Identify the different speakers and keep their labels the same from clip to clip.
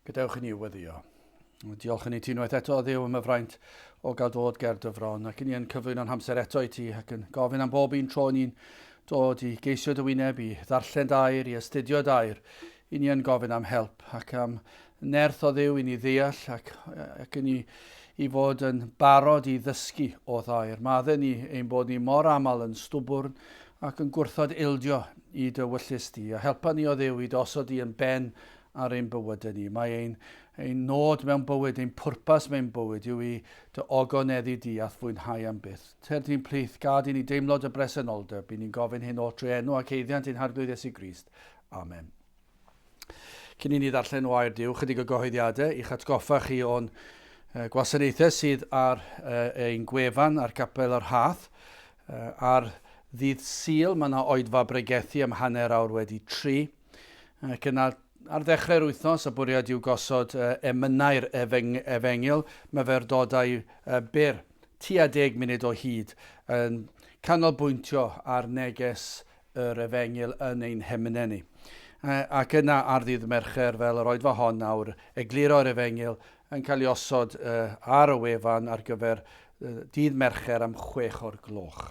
Speaker 1: Gadewch i ni weddio. Diolch i ni ti unwaith eto, Dduw, am y fraint o gael dod ger dy fron, ac i ni yn cyflwyno'n hamser eto i ti, ac yn gofyn am bob un tro ni'n dod i geisio dy wyneb, i ddarllen dair, i astudio dair, i ni yn gofyn am help ac am nerth o Dduw i ni ddeall ac, ac i ni i fod yn barod i ddysgu o ddair. Madde ni ein bod ni mor aml yn stwbwrn ac yn gwrthod ildio i dy wyllys di, a helpa ni o Dduw i dy osod di yn ben ar ein bywydau ni. Mae ein, ein nod mewn bywyd, ein pwrpas mewn bywyd yw i dy ogoneddu di a'th fwynhau am byth. Tyrd i'n plith, gad i ni deimlo dy bresenoldeb. I ni'n gofyn hyn oll trwy enw ac eiddiant ein Harglwydd Iesu Grist. Amen. Cyn i ni ddarllen o air Duw, chydig o gyhoeddiadau i'ch atgoffa chi o'n gwasanaethau sydd ar ein gwefan ar Gapel yr Hath. Ar ddydd Sul mae yna oedfa bregethu am hanner awr wedi tri. Ac yna ar ddechrau'r wythnos y bwriad yw gosod emynau'r efeng, efengyl, myfyrdodau byr, tua deg munud o hyd, yn canolbwyntio ar neges yr efengyl yn ein hemynau ni. Ac yna ar ddydd Mercher, fel yr oedfa hon nawr, egluro'r efengyl yn cael ei osod ar y wefan ar gyfer dydd Mercher am chwech o'r gloch.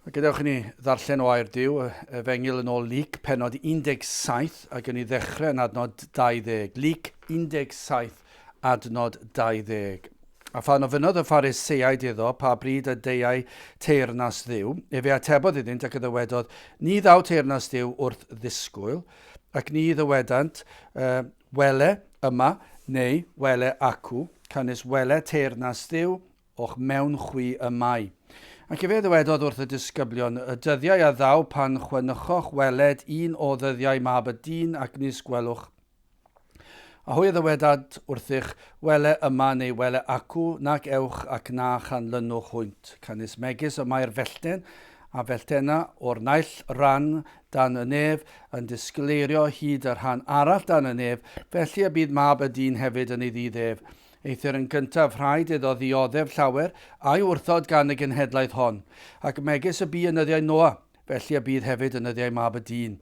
Speaker 1: Gadewch i ni ddarllen o air Duw, Efengyl yn ôl Luc, penod 17, ac yn ei ddechrau yn adnod 20. Luc 17, adnod 20. A phan ofynnodd y Phariseaid iddo pa bryd y deuai teyrnas Dduw, efe atebodd iddynt ac y ddywedodd, Ni ddaw teyrnas Duw wrth ddisgwyl, ac ni ddywedant, uh, Wele yma, neu wele acw, canys wele teyrnas Dduw o'ch mewn chwi y mae. Ac efe ddywedodd wrth y disgyblion, Y dyddiau a ddaw pan chwenychoch weled un o ddyddiau mab y dyn, ac nis gwelwch. A hwy a ddywedant wrthych, Wele yma neu wele acw, nac ewch ac na chanlynwch hwynt. Canys megis y mae'r fellten a felltena o'r naill ran dan y nef yn disgleirio hyd y rhan arall dan y nef, felly y bydd Mab y dyn hefyd yn ei ddydd ef. Eithr yn gyntaf rhaid iddo ddioddef llawer, a'i wrthod gan y genhedlaeth hon. Ac megis y bu yn nyddiau Noa, felly y bydd hefyd yn nyddiau Mab y dyn.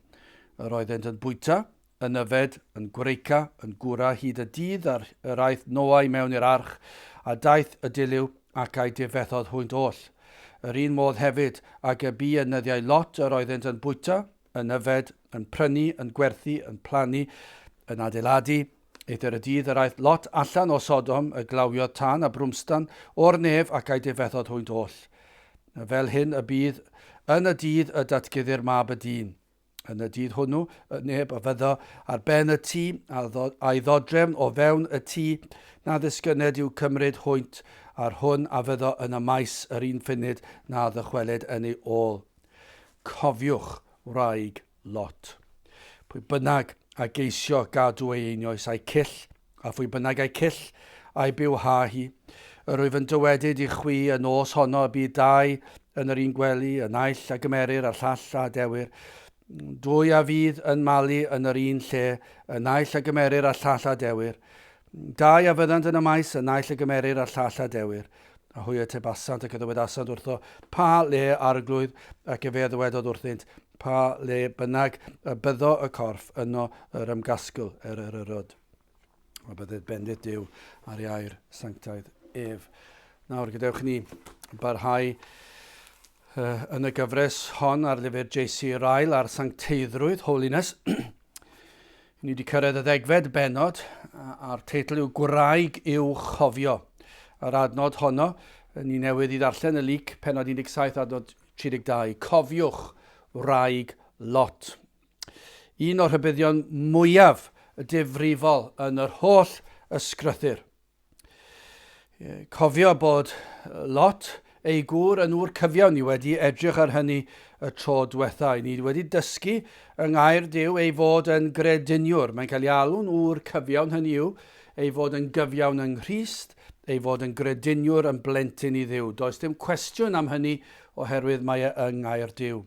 Speaker 1: Yr oeddent yn bwyta, yn yfed, yn gwreica, yn gwra hyd y dydd ar yr aeth Noa i mewn i'r arch, a daeth y dilyw, ac a'i difethodd hwynt oll. Yr un modd hefyd ag y bu yn nyddiau Lot, yr oeddynt yn bwyta, yn yfed, yn prynu, yn gwerthu, yn plannu, yn adeiladu, eithr y dydd yr aeth Lot allan o Sodom, y glawiodd tân a brwmstan o'r nef, ac a'i difethodd hwynt oll. Fel hyn y bydd yn y dydd y datguddir Mab y Dyn. Yn y dydd hwnnw, y neb a fyddo ar ben y tŷ a'i ddodrefn o fewn y tŷ, na ddisgyned i'w cymryd hwynt, a'r hwn a fyddo yn y maes yr un ffunud na ddychwelyd yn ei ôl. Cofiwch wraig Lot. Pwy bynnag a geisio gadw ei einioes a'i cyll, A phwy bynnag a'i cyll a'i bywha hi. Yr wyf yn dywedyd i chwi y nos honno y bydd dau yn yr un gwely, y naill a gymerir a'r llall a adewir. Dwy a fydd yn malu yn yr un lle, y naill a gymerir a'r llall a adewir. Dau a fyddant yn y maes, y naill a gymerir a'r llall a adewir. A hwy y tebasant ac y ddywedasant wrtho, Pa le, Arglwydd? Ac efe a ddywedodd wrthynt, Pa le bynnag y byddo y corff, yno yr ymgasgl er yr yrod. A bydded bendith Duw ar ei air sanctaidd ef. Nawr, gadewch ni barhau uh, yn y gyfres hon ar lyfr J.C. Ryle ar sancteiddrwydd, holiness. ni wedi cyrraedd y ddegfed benod, a'r teitl yw Gwraig i'w chofio. Yr adnod honno, ni newydd i ddarllen y Luc, penod 17, adnod 32. Cofiwch wraig Lot. Un o'r rhybuddion mwyaf difrifol yn yr holl ysgrythur. Cofio bod Lot, ei gŵr, yn ŵr cyfiawn. Ni wedi edrych ar hynny y tro diwetha. Ni wedi dysgu yng ngair Duw ei fod yn grediniwr. Mae'n cael ei alw'n ŵr cyfiawn, hynny yw, ei fod yn gyfiawn yng Nghrist, ei fod yn grediniwr, yn blentyn i Dduw. Does dim cwestiwn am hynny oherwydd mae e yng ngair Duw.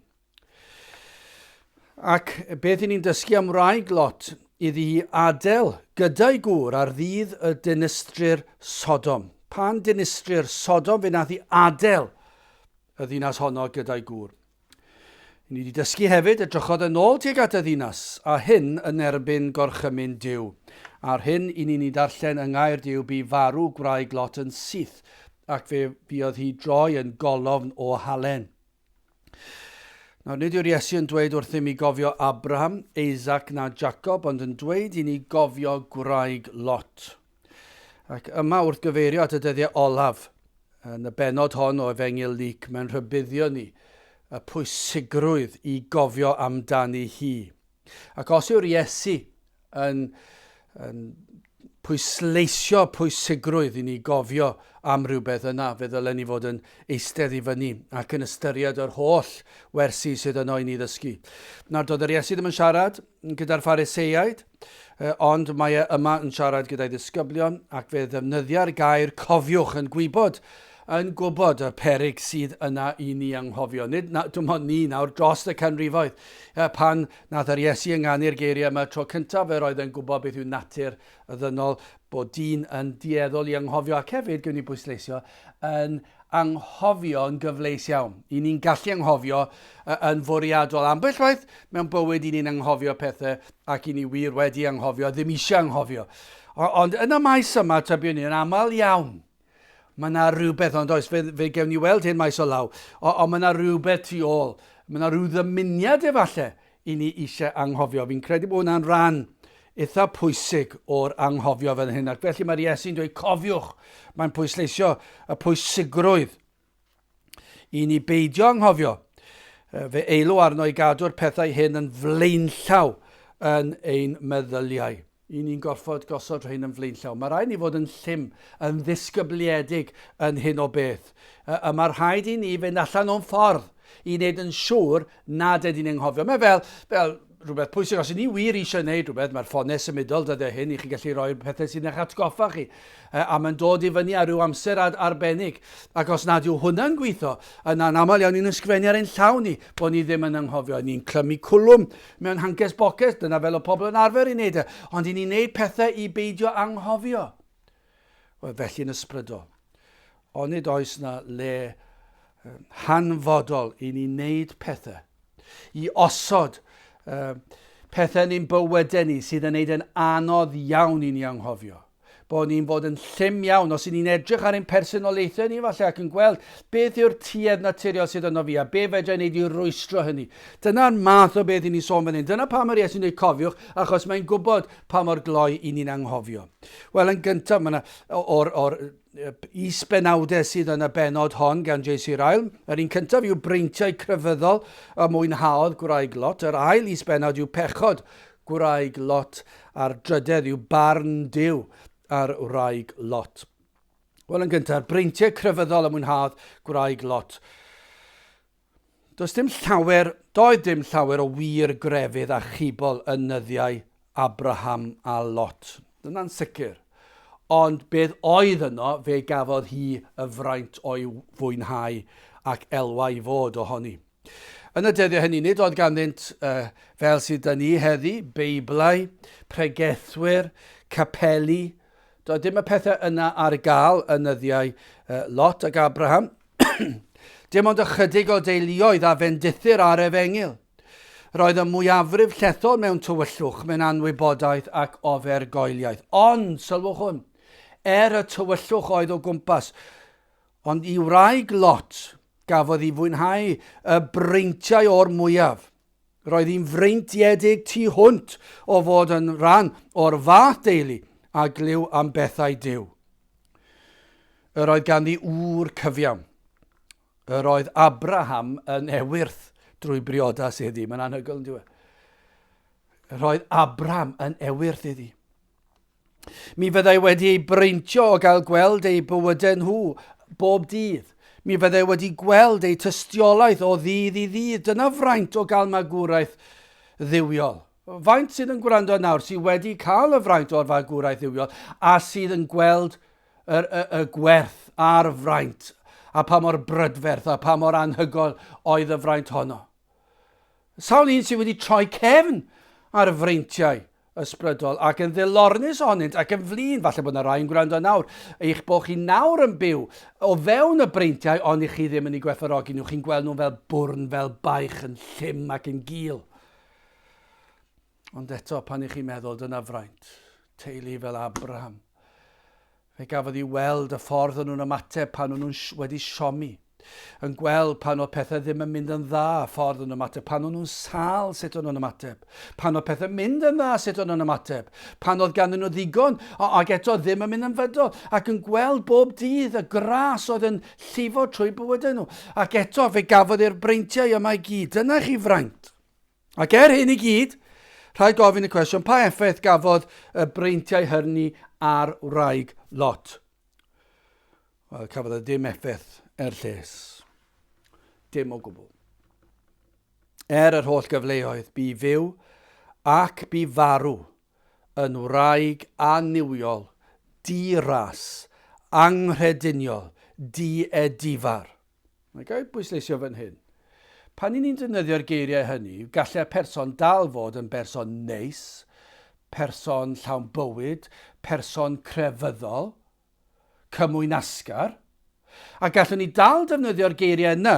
Speaker 1: Ac beth i ni'n dysgu am wraig Lot iddi hi adael gyda'i gŵr ar ddydd y dinistrir Sodom. Pan dinistrir Sodom, fe nath hi adael y ddinas honno gyda'i gŵr. Ni wedi dysgu hefyd edrychodd yn ôl tuag at y ddinas, a hyn yn erbyn gorchymyn Duw. Ar hyn i ni'n ei darllen yng Ngair Duw bu farw gwraig Lot yn syth, ac fe fuodd hi droi yn golofn o halen. Nawr, nid yw'r Iesu yn dweud wrthym i gofio Abraham, Isaac na Jacob, ond yn dweud i ni gofio gwraig Lot. Ac yma wrth gyfeirio at y dyddiau olaf, yn y bennod hon o Efengyl Luc, mae'n rhybuddio ni y pwysigrwydd i gofio amdani hi. Ac os yw'r Iesu yn, yn pwysleisio pwysigrwydd i ni gofio am rhywbeth yna, fe ddylen ni fod yn eistedd i fyny ac yn ystyried yr holl wersi sydd yno i ni ddysgu. Nawr, doedd yr Iesu ddim yn siarad gyda'r Phariseiaid, ond mae e yma yn siarad gyda'i ddisgyblion ac fe ddefnyddia'r gair cofiwch yn gwybod yn gwybod y peryg sydd yna i ni anghofio. Nid na, dim ond ni nawr dros y canrifoedd. Pan nath yr Iesu ynganu'r geiriau yma tro cyntaf, fe roedd e'n gwybod beth yw natur y ddynol, bod dyn yn dueddol i anghofio ac hefyd, gewn ni bwysleisio, yn anghofio yn gyfleus iawn. I ni'n gallu anghofio yn fwriadol. Ambell waith mewn bywyd i ni'n anghofio pethau ac i ni wir wedi anghofio, ddim eisiau anghofio. Ond yn y maes yma, tybiwn ni, yn aml iawn, Mae yna rhywbeth, ond oes, fe, fe gewn ni weld hyn maes o law, ond mae yna rhywbeth tu ôl. Mae yna rhyw ddymuniad efallai i ni eisiau anghofio. Fi'n credu bod hwnna'n rhan eitha pwysig o'r anghofio fel hyn. Ac felly mae'r Iesu'n dweud, cofiwch, mae'n pwysleisio y pwysigrwydd i ni beidio anghofio. Fe eilw arno i gadw'r pethau hyn yn flaenllaw yn ein meddyliau. I ni'n gorfod gosod rhain yn flaenllaw. Mae rhaid ni fod yn llym, yn ddisgybliedig yn hyn o beth. Y mae rhaid i ni fynd allan o'n ffordd i wneud yn siŵr nad ydyn ni'n anghofio. Mae fel, fel rhywbeth pwysig, os ydyn ni wir eisiau gwneud rhywbeth, mae'r ffonau symudol dyddiau hyn i chi gallu rhoi'r pethau sy'n eich atgoffa chi, a mae'n dod i fyny ar ryw amser arbennig. Ac os nad yw hwnna'n gweithio, yna'n aml iawn ni'n ysgrifennu ar ein llaw ni bod ni ddim yn anghofio. Ni'n clymu cwlwm mewn hances boces, dyna fel o pobl yn arfer i wneud e. Ond i ni'n wneud pethau i beidio anghofio. Wel, felly yn ysbrydol. Onid oes na le hanfodol i ni wneud pethau, i osod uh, pethau yn ein bywydau ni sydd yn wneud yn anodd iawn i ni anghofio. Bod ni'n fod yn llym iawn, os y'n ni'n edrych ar ein personoliaethau ni falle ac yn gweld beth yw'r tuedd naturiol sydd yno fi a be fedra i wneud i rwystro hynny. Dyna'r math o beth i ni sôn fan hyn. Dyna pam yr Iesu'n dweud cofiwch, achos mae'n gwybod pa mor gloi i ni'n anghofio. Wel, yn gyntaf, mae yna o'r, or is-benawdau sydd yn y bennod hon gan J.C. Ryle. Yr un cyntaf yw breintiau crefyddol y mwynhaodd gwraig Lot. Yr ail is-bennawd yw pechod gwraig Lot. A'r drydedd yw barn Duw ar wraig Lot. Wel, yn gyntaf, breintiau crefyddol y mwynhaodd gwraig Lot. Does dim llawer, doedd dim llawer o wir grefydd a chibol yn nyddiau Abraham a Lot. Dyna'n sicr. Ond beth oedd yno, fe gafodd hi y fraint o'i fwynhau ac elwa i fod ohoni. Yn y dyddiau hynny, nid oedd ganddynt, uh, fel sydd da ni heddi, beiblau, pregethwyr, capeli. Doedd dim y pethau yna ar gael yn nyddiau uh, Lot ac Abraham. Dim ond ychydig o deuluoedd a fendithir ar efengyl. Roedd y mwyafrif llethol mewn tywyllwch, mewn anwybodaeth ac ofergoeliaeth. Ond, sylwch hwn, er y tywyllwch oedd o gwmpas, ond i wraig Lot gafodd i fwynhau y breintiau o'r mwyaf. Roedd hi'n freintiedig tu hwnt o fod yn rhan o'r fath deulu a glyw am bethau Duw. Yr oedd ganddi ŵr cyfiawn. Yr oedd Abraham yn ewyrth drwy briodas iddi. Mae'n anhygoel yn diwedd. Yr oedd Abraham yn ewyrth iddi. Mi fyddai wedi ei breintio o gael gweld eu bywydau nhw bob dydd. Mi fyddai wedi gweld eu tystiolaeth o ddydd i ddydd. Dyna fraint o gael magwraeth dduwiol. Faint sydd yn gwrando nawr sydd wedi cael y fraint o'r fagwraeth dduwiol a sydd yn gweld yr, y, y gwerth a'r fraint a pa mor brydferth a pa mor anhygoel oedd y fraint honno? Sawl un sydd wedi troi cefn ar freintiau ysbrydol ac yn ddilornus ohonynt ac yn flin, falle bod yna rai yn gwrando nawr, eich bod chi nawr yn byw o fewn y breintiau ond i chi ddim yn eu gwerthfawrogi nhw, chi'n gweld nhw fel bwrn, fel baich, yn llym ac yn gul. Ond eto, pan i chi'n meddwl, dyna fraint. Teulu fel Abraham. Fe gafodd hi weld y ffordd o'n nhw'n ymateb pan o'n nhw'n wedi siomi. Yn gweld pan oedd pethau ddim yn mynd yn dda, y ffordd o'n nhw'n ymateb. Pan o'n nhw'n sâl, sut o'n nhw'n ymateb. Pan oedd pethau'n mynd yn dda, sut o'n nhw'n ymateb. Pan oedd ganddyn nhw ddigon, ac eto ddim yn mynd yn fydol. Ac yn gweld bob dydd y gras oedd yn llifo trwy bywydau nhw. Ac eto fe gafodd e'r breintiau yma i gyd. Dyna chi fraint. Ac er hyn i gyd, rhaid gofyn y cwestiwn, pa effaith gafodd y breintiau hynny ar wraig Lot? Wel, cafodd e dim effaith er lles. Dim o gwbl. Er yr holl gyfleoedd, bu fyw ac bu farw yn wraig annuwiol, di-ras, anghrediniol, di-edifar. Mae gael bwysleisio fan hyn. Pan i ni'n defnyddio'r geiriau hynny, gallai'r person dal fod yn berson neis, person llawn bywyd, person crefyddol, cymwynasgar, a gallwn ni dal defnyddio'r geiriau yna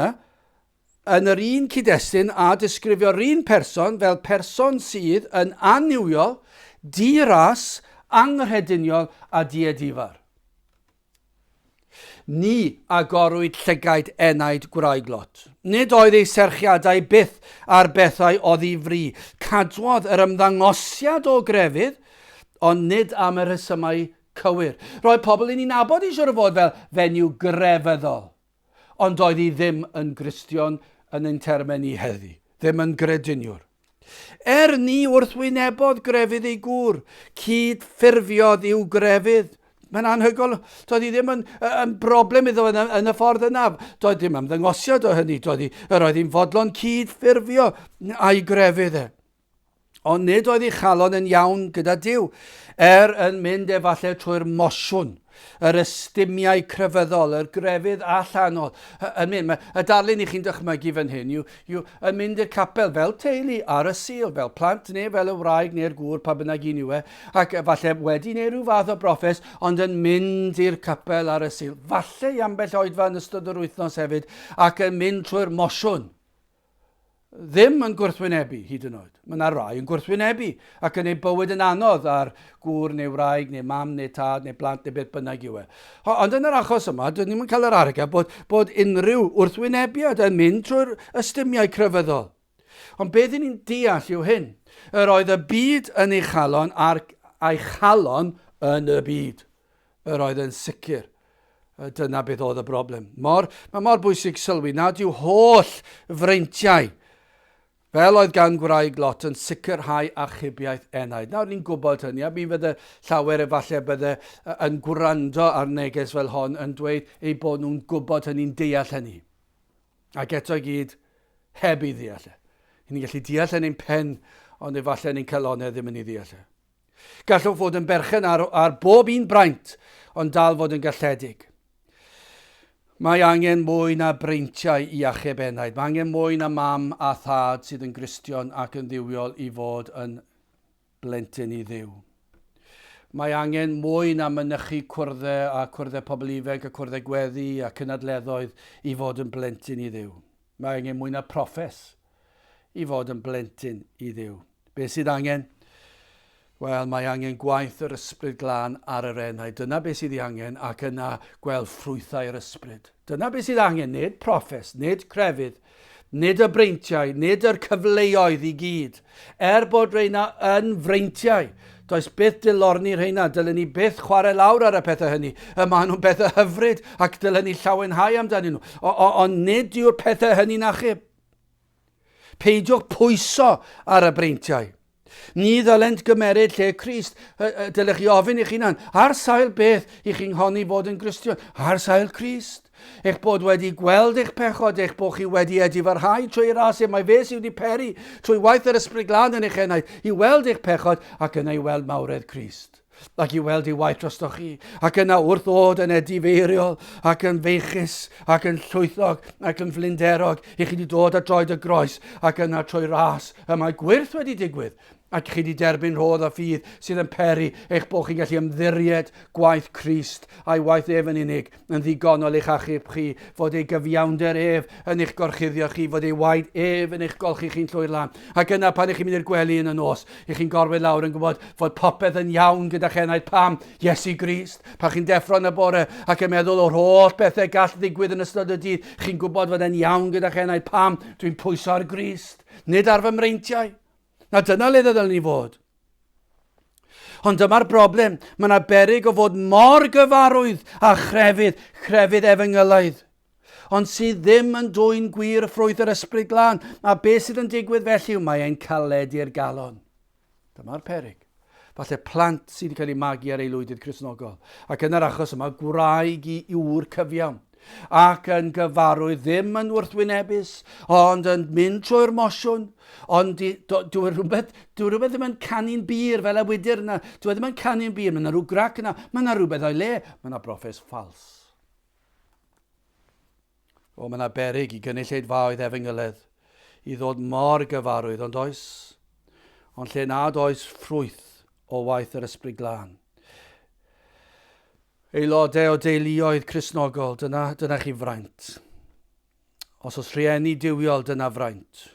Speaker 1: yn yr un cyd-destun a disgrifio'r un person fel person sydd yn annuwiol, di-ras, anghrediniol a diedifar. Ni agorwyd llygaid enaid gwraig Lot. Nid oedd ei serchiadau byth ar bethau oddi fri. Cadwodd yr ymddangosiad o grefydd, ond nid am y rhesymau cywir. Roedd pobl i ni'n nabod i siwr o fod fel fenyw grefyddol. Ond doedd hi ddim yn Gristion yn ein termau ni heddi, ddim yn grediniwr. Er ni wrthwynebodd grefydd ei gŵr, cyd-ffurfiodd i'w grefydd. Mae'n anhygoel, doedd hi ddim yn, yn broblem iddo yn, yn y ffordd yna. Doedd dim ymddangosiad o hynny, doedd hi, yr oedd hi'n fodlon cyd-ffurfio a'i grefydd e. Ond nid oedd ei chalon yn iawn gyda Duw, er yn mynd efallai trwy'r mosiwn, yr ystumiau crefyddol, yr grefydd allanol. Yn mynd, mae, y darlun i chi'n dychmygu fan hyn yw, yw yn mynd i'r capel fel teulu ar y Sul, fel plant neu fel y wraig neu'r gŵr, pa bynnag un yw e, ac falle wedi neu rhyw fath o broffes, ond yn mynd i'r capel ar y Sul. Falle i ambell oedfa yn ystod yr wythnos hefyd, ac yn mynd trwy'r mosiwn. Ddim yn gwrthwynebu, hyd yn oed. Mae yna rai yn gwrthwynebu ac yn ei bywyd yn anodd ar gŵr neu wraig neu mam neu tad neu blant neu beth bynnag yw e. Ond yn yr achos yma, dyn ni'n cael yr argraff bod, bod unrhyw wrthwynebiad yn mynd trwy'r ystumiau crefyddol. Ond beth ni'n deall yw hyn. Yr oedd y byd yn ei chalon a'r, a'i chalon yn y byd. Yr oedd yn sicr. Dyna beth oedd y broblem. Mor, mae mor bwysig sylwi nad yw holl freintiau fel oedd gan gwraig Lot yn sicrhau achubiaeth enaid. Nawr ni'n gwybod hynny, a mi fydde llawer efallai bydde yn gwrando ar neges fel hon yn dweud eu bod nhw'n gwybod hynny'n deall hynny. Ac eto i gyd, heb ei ddeall e. Ni'n gallu deall yn ein pen, ond efallai yn ein calonau ddim yn ei ddeall e. Gallwch fod yn berchen ar, ar bob un braint, ond dal fod yn galledig. Mae angen mwy na breintiau i achub enaid. Mae angen mwy na mam a thad sydd yn Gristion ac yn dduwiol i fod yn blentyn i Dduw. Mae angen mwy na mynychu cwrddau a cwrddau pobl ifanc a cwrddau gweddi a cynadleddoedd i fod yn blentyn i Dduw. Mae angen mwy na proffes i fod yn blentyn i Dduw. Be sydd angen? Wel, mae angen gwaith yr Ysbryd Glân ar yr enaid. Dyna beth sydd ei angen, ac yna gweld ffrwythau'r Ysbryd. Dyna beth sydd angen, nid proffes, nid crefydd, nid y breintiau, nid yr cyfleoedd i gyd. Er bod rheina yn freintiau, does byth dilorni rheina, dylen ni byth chwarae lawr ar y pethau hynny. Y maen nhw'n bethau hyfryd ac dylen ni llawenhau amdanyn nhw. Ond nid yw'r pethau hynny'n achub. Peidiwch pwyso ar y breintiau. Ni ddylent gymeryd lle Crist. Dylech chi ofyn i'ch hunan, ar sail beth i chi'n honni fod yn Gristion? Ar sail Crist. Eich bod wedi gweld eich pechod, eich bod chi wedi edifarhau trwy ras e, mae fe sydd wedi peri trwy waith yr Ysbryd Glân yn eich enaid, i weld eich pechod ac yna i weld mawredd Crist ac i weld ei waith drostoch chi, ac yna wrth ddod yn edifeiriol, ac yn feichus, ac yn llwythog, ac yn flinderog, i chi wedi dod at droed y groes, ac yna trwy ras, y mae gwyrth wedi digwydd. Ac chi wedi derbyn rhodd a ffydd sydd yn peri eich bod chi'n gallu ymddiried gwaith Crist a'i waith ef yn unig yn ddigonol i'ch achub chi, fod ei gyfiawnder ef yn eich gorchuddio chi, fod ei waed ef yn eich golchi chi'n llwyr lan. Ac yna pan ych chi'n mynd i'r gwely yn y nos, ych chi'n gorwedd lawr yn gwybod fod popeth yn iawn gyda'ch enaid. Pam? Iesu Grist. Pan chi'n deffro yn y bore ac yn meddwl o'r holl bethau gall ddigwydd yn ystod y dydd, chi'n gwybod fod e'n iawn gyda'ch enaid. Pam? Dwi'n pwyso ar Grist, nid ar fy mreintiau. Na dyna le ddylen ni fod. Ond dyma'r broblem, mae yna beryg o fod mor gyfarwydd â chrefydd, crefydd efengylaidd, ond sydd ddim yn dwyn gwir ffrwyth yr ysbryd glân. A beth sydd yn digwydd felly yw mae e'n caledu'r galon. Dyma'r peryg. Falle plant sydd wedi cael eu magu ar aelwydydd Cristnogol, ac yn yr achos yma gwraig i ŵr cyfiawn, ac yn gyfarwydd ddim yn wrthwynebus, ond yn mynd trwy'r mosiwn, ond dwi rhywbeth, dwi rhywbeth ddim yn canu'n bur fel y wydyr yna, dwi e ddim yn canu'n bur, mae yna rhyw grac yna, mae yna rhywbeth o'i le, mae yna broffes ffals. O, mae yna beryg i gynulleidfaoedd efengyledd i ddod mor gyfarwydd, ond oes? Ond lle nad oes ffrwyth o waith yr Ysbryd Glân. Aelodau o deuluoedd Cristnogol, dyna, dyna chi fraint. Os oes rhieni duwiol, dyna fraint.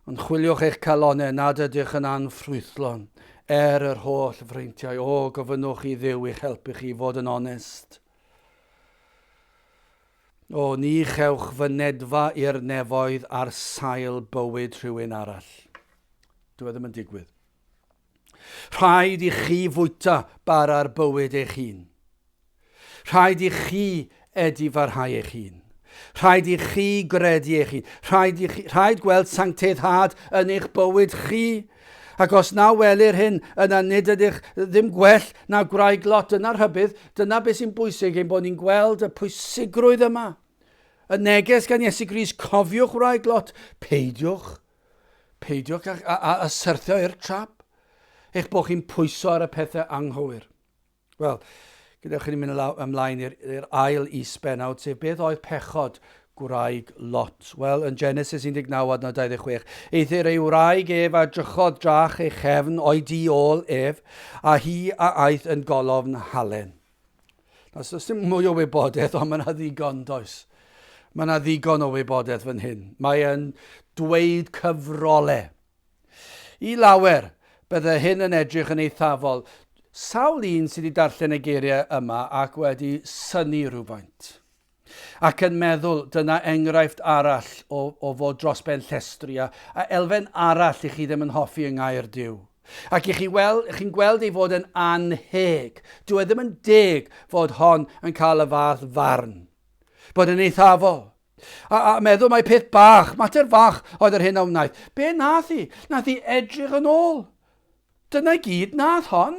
Speaker 1: Ond chwiliwch eich calonnau nad ydych yn anffrwythlon er yr holl freintiau. O, gofynnwch i Dduw i'ch helpu chi fod yn onest. O, ni chewch fynedfa i'r nefoedd ar sail bywyd rhywun arall. Dyw e ddim yn digwydd. Rhaid i chi fwyta bara'r bywyd eich hun. Rhaid i chi edifarhau eich hun. Rhaid i chi gredu eich hun. Rhaid, i chi, rhaid gweld sancteiddhad yn eich bywyd chi. Ac os na welir hyn, yna nid ydych ddim gwell na gwraig Lot. Dyna'r rhybudd, dyna beth sy'n bwysig, ein bod ni'n gweld y pwysigrwydd yma. Y neges gan Iesu Grist, cofiwch wraig Lot, peidiwch, peidiwch a, a, a, a syrthio i'r trap, eich bod chi'n pwyso ar y pethau anghywir. Wel, gadewch i ni mynd ymlaen i'r ail is-bennawd, sef beth oedd pechod gwraig Lot. Wel, yn Genesis 19 adnod 26, eithr ei wraig ef a drychodd drach ei chefn o'i du ôl ef, a hi a aeth yn golofn halen. Nawr, does dim mwy o wybodaeth, ond mae yna ddigon, does? Mae yna ddigon o wybodaeth fan hyn. Mae e'n dweud cyfrolau. I lawer, bydde hyn yn edrych yn eithafol. Sawl un sydd wedi darllen y geiriau yma ac wedi synnu rhywfaint? Ac yn meddwl, dyna enghraifft arall o, o fod dros ben llestri a, a elfen arall i chi ddim yn hoffi yng ngair Duw. Ac i chi wel, chi'n gweld ei fod yn annheg. Dyw e ddim yn deg fod hon yn cael y fath farn. Bod yn eithafol. A, a meddwl mai peth bach, mater fach oedd yr hyn a wnaeth. Be nath hi? Nath hi edrych yn ôl. Dyna i gyd nath hon.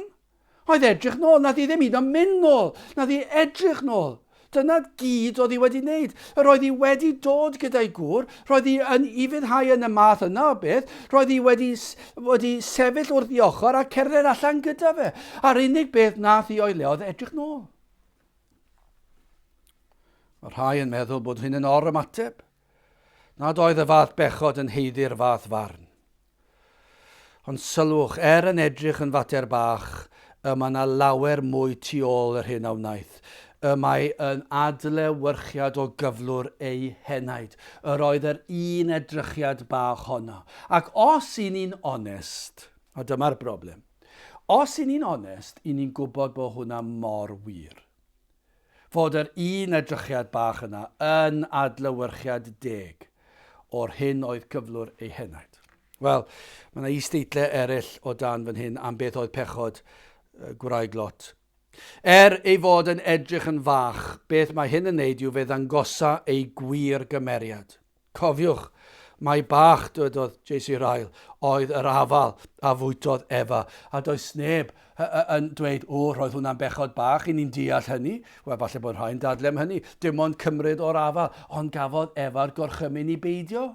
Speaker 1: Oedd edrych nôl. Nath hi ddim hyd yn mynd nôl. Nath hi edrych nôl. Dyna gyd oedd hi wedi wneud. Yr oedd hi wedi dod gyda'i gŵr, roedd hi yn ufuddhau yn y math yna o beth, roedd hi wedi, wedi sefyll wrth ei ochr a cerdded allan gyda fe. A'r unig beth nath hi o'i le oedd edrych nôl. Mae rhai yn meddwl bod hyn yn or-ymateb, nad oedd y fath bechod yn haeddu'r fath farn. Ond sylwch, er yn edrych yn fater bach, y mae yna lawer mwy tu ôl yr hyn a wnaeth. Y mae yn adlewyrchiad o gyflwr ei henaid. Yr oedd yr un edrychiad bach honno. Ac os i ni'n onest, a dyma'r broblem, os i ni'n onest, i ni'n gwybod bod hwnna mor wir. Fod yr un edrychiad bach yna yn adlewyrchiad deg o'r hyn oedd cyflwr ei henaid. Wel, mae yna is-deitlau eraill o dan fan hyn am beth oedd pechod gwraig Lot. Er ei fod yn edrych yn fach, beth mae hyn yn neud yw fe ddangosa ei gwir gymeriad. Cofiwch, mai bach, dywedodd JC Ryle, oedd yr afal a fwytodd Efa, a does neb yn dweud, o, roedd hwnna'n bechod bach, i ni'n deall hynny. Wel, falle bod rhai'n dadle am hynny. Dim ond cymryd o'r afal, ond gafodd Efa'r gorchymyn i beidio.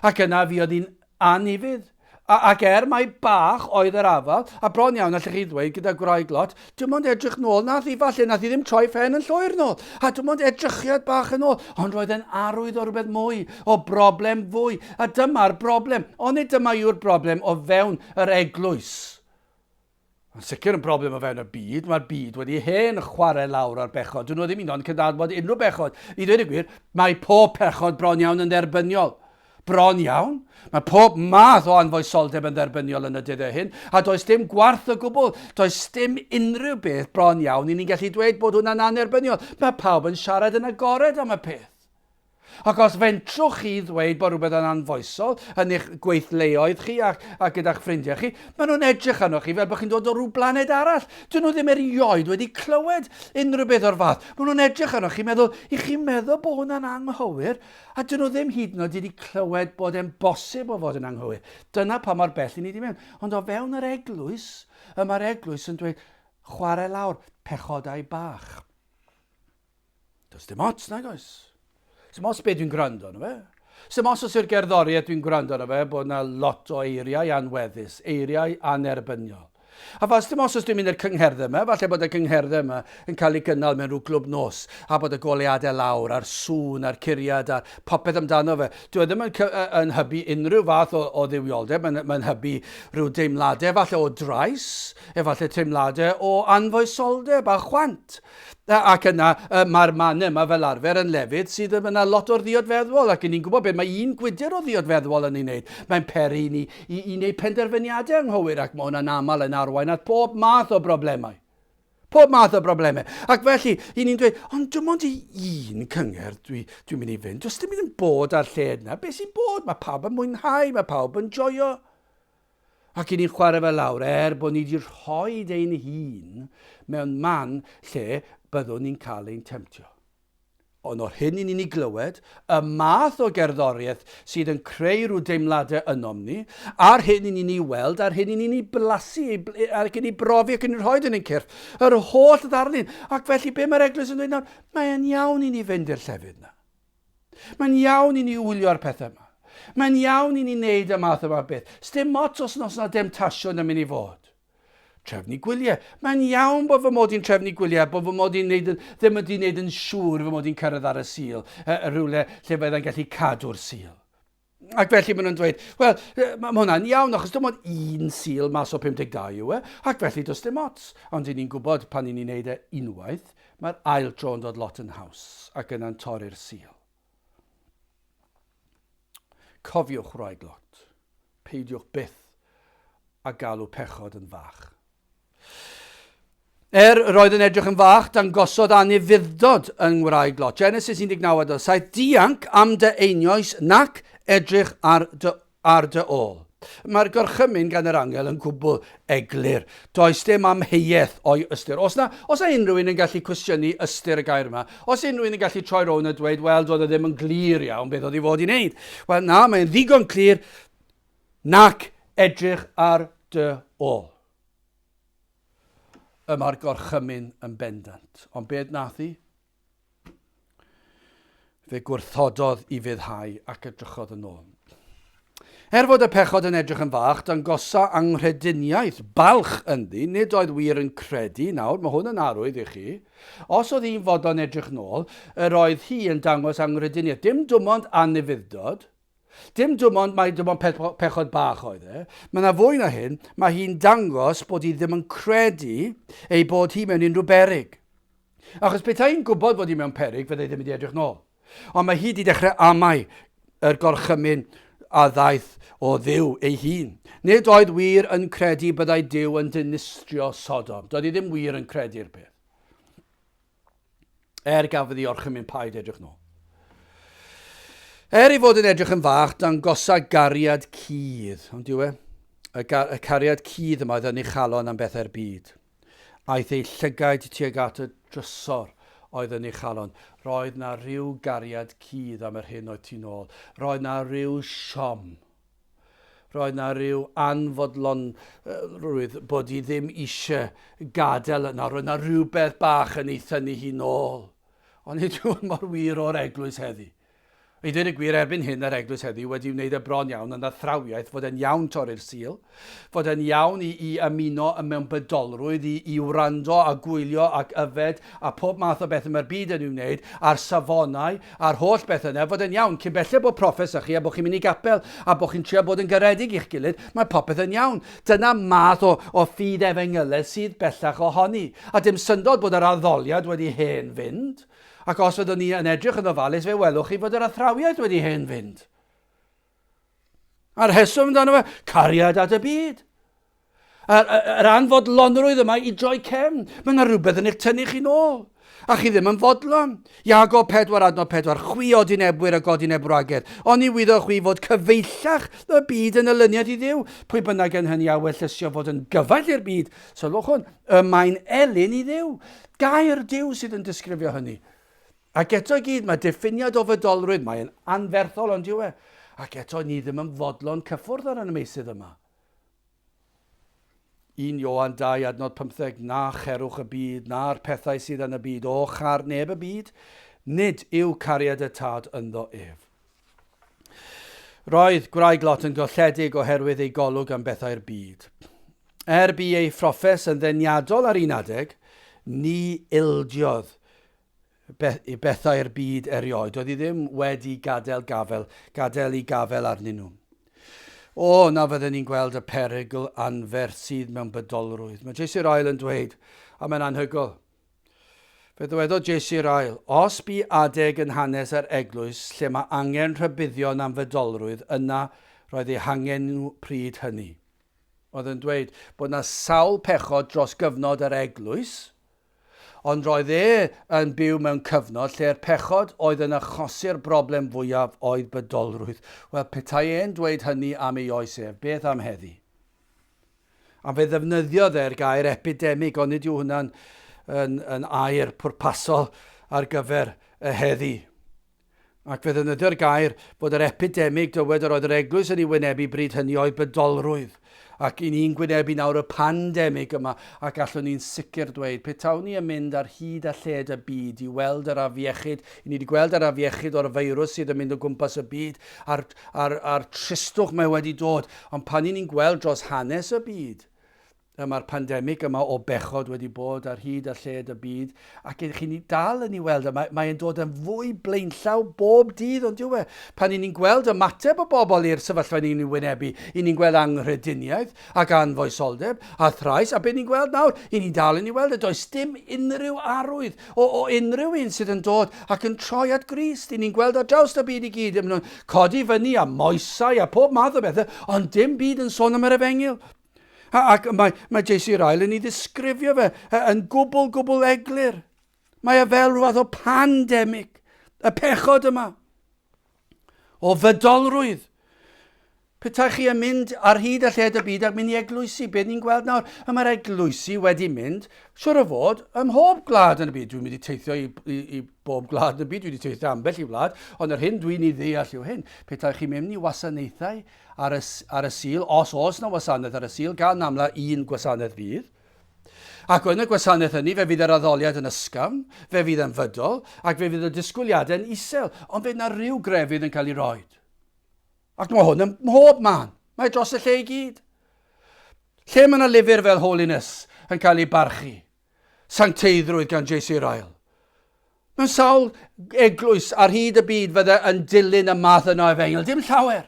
Speaker 1: Ac yna fuodd hi'n anufudd. A, ac er mai bach oedd yr afal, a bron iawn allech chi ddweud gyda gwraig Lot, dim ond edrych nôl nath hi, falle nath hi ddim troi phen yn llwyr nôl, a dim ond edrychiad bach yn ôl, ond roedd e'n arwydd o rhywbeth mwy, o broblem fwy, a dyma'r broblem, onid dyma yw'r broblem o fewn yr eglwys. Yn sicr yn broblem o fewn y byd, mae'r byd wedi hen chwarae lawr ar bechod. Dyn nhw ddim un o'n cydnabod unrhyw bechod. I ddweud y gwir, mae pob pechod bron iawn yn dderbyniol. Bron iawn. Mae pob math o anfoesoldeb yn dderbyniol yn y dyddiau hyn, a does dim gwarth o gwbl. Does dim unrhyw beth bron iawn i ni'n gallu dweud bod hwnna'n annerbyniol. Mae pawb yn siarad yn agored am y peth. Ac os fentrwch chi ddweud bod rhywbeth yn anfoesol yn eich gweithleoedd chi a, a gyda'ch ffrindiau chi, maen nhw'n edrych arnoch chi fel bod chi'n dod o rhyw blaned arall. Dyn nhw ddim erioed wedi clywed unrhyw beth o'r fath. Maen nhw'n edrych arnoch chi meddwl, i chi'n meddwl bod hwnna'n anghywir? A dyn nhw ddim hyd yn oed wedi clywed bod e'n bosib o fod yn anghywir. Dyna pa mor bell i ni wedi mynd. Ond o fewn yr eglwys, y mae'r eglwys yn dweud, chwarae lawr, pechodau bach. Does dim ots, nag oes? Dim ots be dwi'n gwrando arno fe. Dim ots os yw'r gerddoriaeth dwi'n gwrando arno fe bod yna lot o eiriau anweddus, eiriau anerbyniol. A fas dim ots os dwi'n mynd i'r cyngherddau yma, falle bod y cyngherddau yma yn cael ei gynnal mewn rhyw glwb nos, a bod y goleuadau lawr, a'r sŵn, a'r curiad, a popeth amdano fe. Dyw e ddim yn, yn hybu unrhyw fath o, o dduwioldeb, mae'n mae hybu rhyw deimladau falle o drais, efallai teimladau o anfoesoldeb a chwant. Ac yna, mae'r mannau yma fel arfer yn lefydd sydd yn yna lot o'r ddiod feddwol, ac ni'n gwybod beth mae un gwydr o ddiod feddwol yn ei wneud. Mae'n peri i ni i, i wneud penderfyniadau anghywir, ac mae hwnna'n aml yn arwain at pob math o broblemau. Pob math o broblemau. Ac felly, i ni'n dweud, ond dim ond i un cyngerdd dwi'n dwi mynd i fynd. Does dim yn bod ar lle yna. Beth sy'n bod? Mae pawb yn mwynhau, mae pawb yn joio. Ac i ni'n chwarae fe lawr, er bod ni wedi rhoi ein hun mewn man lle byddwn ni'n cael ein temtio. Ond o'r hyn i ni'n ei glywed, y math o gerddoriaeth sydd yn creu rhyw deimladau ynom ni, a'r hyn i ni'n ei weld, a'r hyn i ni'n ei blasu, ac yn ei brofi ac yn ei rhoi yn ein cyrff, yr holl ddarlun. Ac felly be mae'r eglwys yn dweud nawr? Mae'n iawn i ni fynd i'r llefydd yna. Mae'n iawn i ni wylio'r pethau yma. Mae'n iawn i ni wneud y math yma beth. Sdim ots os nos yna demtasiwn yn mynd i fod. Trefnu gwyliau. Mae'n iawn bod fy mod i'n trefnu gwyliau, bod fy mod i'n neud yn, ddim wedi wneud yn siŵr fy mod i'n cyrraedd ar y Sul, y, y rhywle lle fydda'n gallu cadw'r Sul. Ac felly maen nhw'n dweud, wel, mae hwnna'n iawn, achos dim ond un Sul mas o 52 yw e, ac felly does dim ots. Ond i ni'n gwybod pan i ni'n neud e unwaith, mae'r ail dro yn dod lot yn haws, ac yna'n torri'r Sul. Cofiwch, wraig Lot, peidiwch byth a galw pechod yn fach. Er yr oedd yn edrych yn fach, dangosodd anufudd-dod yng ngwraig Lot. Genesis 19 adnod 7, Dianc am dy einioes nac edrych ar dy, ar dy ôl. Mae'r gorchymyn gan yr angel yn gwbl eglur. Does dim amheuaeth o'i ystyr. Os na, os na unrhyw un yn gallu cwestiynu ystyr y gair yma, os unrhyw un yn gallu troi rownd a dweud, wel, doedd e ddim yn glir iawn beth oedd i fod i wneud. Wel, na, mae'n ddigon clir, nac edrych ar dy ôl. Y mae'r gorchymyn yn bendant. Ond beth nath hi? Fe gwrthododd i fuddhau ac edrychodd yn ôl. Er fod y pechod yn edrych yn fach, dangosa anghrediniaeth balch ynddi, nid oedd wir yn credu, nawr, mae hwn yn arwydd i chi, os oedd hi'n fodlon edrych nôl, yr oedd hi yn dangos anghrediniaeth, dim dwmond anufudd-dod, Dim dim ond mai dim ond pechod bach oedd e. Mae yna fwy na hyn, mae hi'n dangos bod hi ddim yn credu ei bod hi mewn unrhyw beryg. Achos petai hi'n gwybod bod hi mewn peryg, fyddai ddim wedi edrych nôl. Ond mae hi wedi dechrau amau yr gorchymyn a ddaeth o Dduw ei hun. Nid oedd wir yn credu byddai Duw yn dinistrio Sodom. Doedd hi ddim wir yn credu'r peth. Er gafodd ei orchymyn paid edrych nôl. Er ei fod yn edrych yn fach, dangosa gariad cudd. Ond yw e? Y, y cariad cudd yma oedd yn ei chalon am bethau'r byd. Aeth ei llygaid tuag at y drysor oedd yn ei chalon. Roedd na rhyw gariad cudd am yr hyn oedd tu nôl. Roedd na rhyw siom. Roedd 'na ryw anfodlonrwydd bod hi ddim eisiau gadael yna. Roedd 'na rhywbeth bach yn ei thynnu hi nôl. Ond nid yw mor wir o'r eglwys heddi. I ddweud y gwir, erbyn hyn yr eglwys heddiw wedi wneud y bron iawn yn athrawiaeth fod e'n iawn torri'r Sul, fod e'n iawn i, i ymuno yn mewn bydolrwydd, i, i wrando a gwylio ac yfed a pob math o beth y mae'r byd yn ei wneud, a'r safonau a'r holl beth yna, fod e'n iawn. Cyn belled bod proffes â chi a bod chi'n mynd i gapel a bod chi'n trio bod yn garedig i'ch gilydd, mae popeth yn iawn. Dyna math o, o ffydd efengyledd sydd bellach ohoni. A dim syndod bod yr addoliad wedi hen fynd. Ac os fyddwn ni yn edrych yn ofalus, fe welwch chi fod yr athrawiaeth wedi hen fynd. A'r rheswm amdano fe, cariad at y byd. Yr, yr anfodlonrwydd yma i droi cefn. Mae yna rhywbeth yn eich tynnu chi'n ôl. A chi ddim yn fodlon. Iago 4 adnod 4, chwi odinebwyr a godinebwragedd. Oni wyddoch chwi fod cyfeillach y byd yn elyniad i Dduw? Pwy bynnag yn hynny a wellysio fod yn gyfaill i'r byd, sylwch hwn, y mae'n elyn i Dduw. Gair Duw sydd yn disgrifio hynny. Ac eto i gyd, mae diffiniad o fydolrwydd, mae'n anferthol ond yw e. Ac eto, ni ddim yn fodlon cyffwrdd ar y meysydd yma. 1 Ioan 2 adnod 15, Na cherwch y byd, na'r pethau sydd yn y byd, o char neb y byd, nid yw cariad y Tad ynddo ef. Roedd gwraig Lot yn golledig oherwydd ei golwg am bethau'r byd. Er bu ei phroffes yn ddeniadol ar un adeg, ni ildiodd i bethau'r byd erioed. Doedd hi ddim wedi gadael gafel, gadael i gafel arnyn nhw. O, na fydden ni'n gweld y perygl anferth sydd mewn bydolrwydd. Mae J.C. Ryle yn dweud, a mae'n anhygoel. Fe ddywedodd J.C. Ryle, os bu adeg yn hanes yr eglwys lle mae angen rhybuddion am fydolrwydd, yna roedd eu hangen nhw pryd hynny. Oedd yn dweud bod na sawl pechod dros gyfnod yr eglwys, Ond roedd e yn byw mewn cyfnod lle'r pechod oedd yn achosi'r broblem fwyaf oedd bydolrwydd. Wel, petai e'n dweud hynny am ei oes ef, beth am heddi? A fe ddefnyddiodd e'r gair epidemig, ond nid yw hwnna'n yn, yn air pwrpasol ar gyfer y heddi. Ac fe ddefnyddio'r gair bod yr epidemig dywed yr oedd yr eglwys yn ei wynebu bryd hynny oedd bydolrwydd. Ac i ni'n gwynebu nawr y pandemig yma, ac allwn ni'n sicr dweud, petawn ni yn mynd ar hyd a lled y byd i weld yr afiechyd, i ni wedi gweld yr afiechyd o'r feirws sydd yn mynd o gwmpas y byd, a'r, a'r, a'r tristwch mae wedi dod, ond pan i ni'n gweld dros hanes y byd, Y mae'r pandemig yma o bechod wedi bod ar hyd a lled y byd, ac ych chi'n dal yn ei weld, a mae, mae'n dod yn fwy blaenllaw bob dydd, ond yw e? Pan i ni'n gweld ymateb y bobl i'r sefyllfa ni'n ei wynebu, i ni'n gweld anghrediniaeth ac anfoesoldeb a thrais, a beth ni'n gweld nawr, i ni'n dal yn ei weld, y does dim unrhyw arwydd o, o unrhyw un sydd yn dod ac yn troi at Grist. I ni'n gweld ar draws y byd i gyd, maen nhw'n codi fyny a moesau a pob math o bethau, ond dim byd yn sôn am yr efengyl. Ac mae, mae J.C. Ryle yn ei ddisgrifio fe yn gwbl, gwbl eglur. Mae e fel rhywbeth o pandemig, y pechod yma, o fydolrwydd. Petai chi yn mynd ar hyd a lled y byd ac mynd i eglwysi, beth ni'n gweld nawr? Y mae'r eglwysi wedi mynd, siwr o fod, ym mhob gwlad yn y byd. Dwi'n mynd i teithio i, i, i bob gwlad yn y byd, dwi wedi teithio ambell i wlad, ond yr hyn dwi'n ei ddeall yw hyn. Petai chi'n mynd i wasanaethau ar y, ar y Sul, os oes na wasanaeth ar y Sul, gan amla un gwasanaeth fydd. Ac yn y gwasanaeth hynny, fe fydd yr addoliad yn ysgafn, fe fydd yn fydol, ac fe fydd y disgwyliadau'n isel, ond fe na rhyw grefydd yn cael ei roed. Ac mae hwn yn mhob man, mae dros y lle i gyd. Lle mae yna lyfr fel Holiness yn cael ei barchu, Sancteiddrwydd gan J.C. Ryle. Mewn sawl eglwys ar hyd y byd fydde yn dilyn y math yna o efengyl. Dim llawer.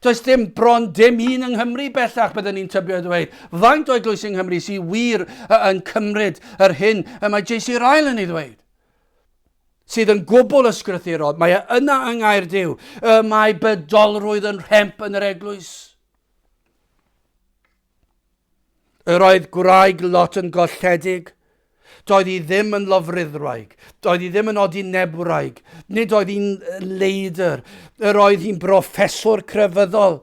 Speaker 1: Does dim bron dim un yng Nghymru bellach, byddwn ni'n tybio dweud. Faint o eglwysi yng Nghymru sydd wir yn cymryd yr hyn y mae J.C. Ryle yn ei ddweud? Sydd yn gwbl ysgrythurol. Mae e yna yng Ngair Duw. Y mae bydolrwydd yn rhemp yn yr eglwys. Yr oedd gwraig Lot yn golledig. Doedd hi ddim yn lofruddwraig. Doedd hi ddim yn odinebwraig. Nid oedd hi'n leidr. Yr oedd hi'n broffeswr crefyddol.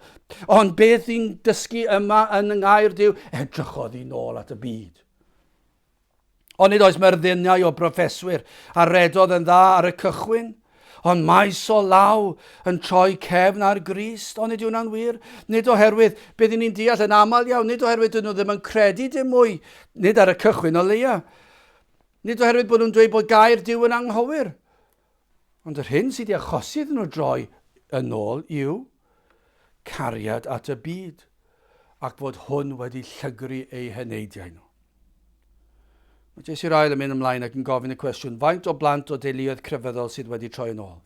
Speaker 1: Ond beth hi'n dysgu yma yn yng Ngair Duw? Edrychodd hi nôl at y byd. Onid oes myrddiniau o broffeswyr a redodd yn dda ar y cychwyn, ond maes o law yn troi cefn ar Grist? Onid yw hwnna'n wir? Nid oherwydd, beth ni'n deall yn aml iawn, nid oherwydd dyn nhw ddim yn credu dim mwy, nid ar y cychwyn o leia. Nid oherwydd bod nhw'n dweud bod gair Duw yn anghywir. Ond yr hyn sydd wedi achosi iddyn nhw droi yn ôl yw cariad at y byd, ac fod hwn wedi llygru eu heneidiau nhw. Mae J.C. Ryle yn mynd ymlaen ac yn gofyn y cwestiwn, faint o blant o deuluoedd crefyddol sydd wedi troi yn ôl?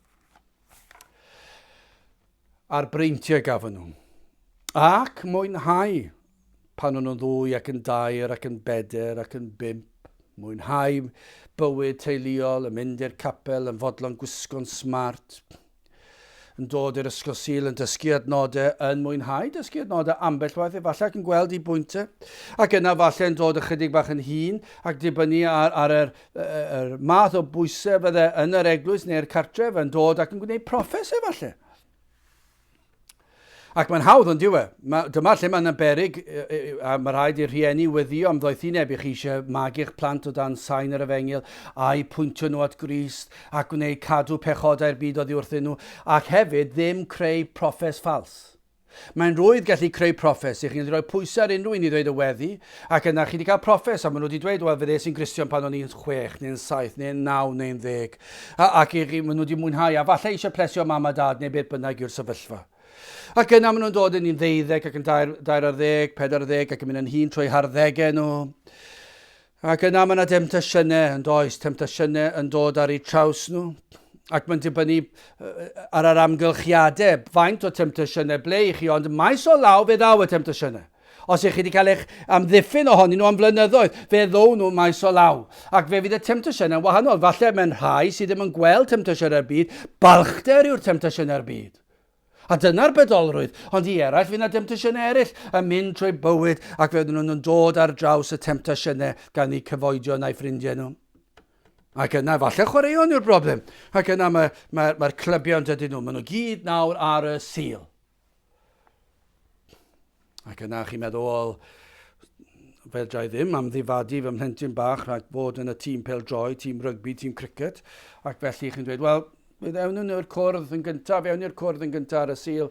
Speaker 1: A'r breintiau gafon nhw. Ac mwynhau pan o'n nhw'n ddwy ac yn dair ac yn beder ac yn bump. Mwynhau bywyd teuluol, yn mynd i'r capel, yn fodlon gwisgo'n smart, yn dod i'r ysgol Sul, yn dysgu adnodau, yn mwynhau dysgu adnodau ambell waith efallai ac yn gweld i bwyntau. Ac yna falle yn dod ychydig bach yn hŷn ac dibynnu ar, ar yr, yr, math o bwysau fydde yn yr eglwys neu'r cartref yn dod ac yn gwneud proffes efallai. Ac mae'n hawdd, ond yw e? Ma, dyma lle mae'n berig, a mae rhaid i'r rhieni weddio am ddoethineb i chi eisiau magu'ch plant o dan sain yr efengyl, a'u pwyntio nhw at Grist, a gwneud cadw pechodau'r byd oddi wrthyn nhw, ac hefyd ddim creu proffes ffals. Mae'n rhwydd gallu creu proffes, i chi'n gallu rhoi pwysau ar unrhyw un i ddweud y weddi, ac yna chi wedi cael proffes, a maen nhw wedi dweud, wel, fe ddes i'n Gristion pan o'n i'n chwech, neu'n saith, neu'n naw, neu'n ddeg. A, ac i chi, maen nhw wedi mwynhau, a falle eisiau plesio mam a dad neu beth bynnag yw'r sefyllfa. Ac yna maen nhw'n dod yn un ddeuddeg ac yn dair, dair ar ddeg, pedair ar ddeg ac yn mynd yn hun trwy harddegau nhw. Ac yna mae yna demtasiynau yn does, temtasiynau yn dod ar eu traws nhw. Ac mae'n dibynnu ar yr amgylchiadau, faint o temtasiynau ble i chi, ond maes o law fe ddaw y temtasiynau. Os ych chi wedi cael eich amddiffyn ohonyn nhw am flynyddoedd, fe ddown nhw maes o law. Ac fe fydd y temtasiynau'n wahanol. Falle mewn rhai sydd ddim yn gweld temtasiynau'r byd, balchder yw'r temtasiynau'r byd. A dyna'r bedolrwydd. Ond i eraill, fydd yna demtasiynau eraill yn mynd trwy bywyd ac fe fydden nhw'n dod ar draws y temtasiynau gan eu cyfoedion a'u ffrindiau nhw. Ac yna, falle chwaraeon yw'r broblem. Ac yna mae'r mae, mae, mae clybiau yn dydyn nhw. Maen nhw gyd nawr ar y Sul. Ac yna chi'n meddwl, wel, fedra i ddim am ddifadu fy mhlentyn bach rhag bod yn y tîm pêl-droed, tîm rygbi, tîm cricket. Ac felly chi'n dweud, wel, ewn nhw i'r cwrdd yn gyntaf, ewn i'r cwrdd yn gyntaf ar y Sul,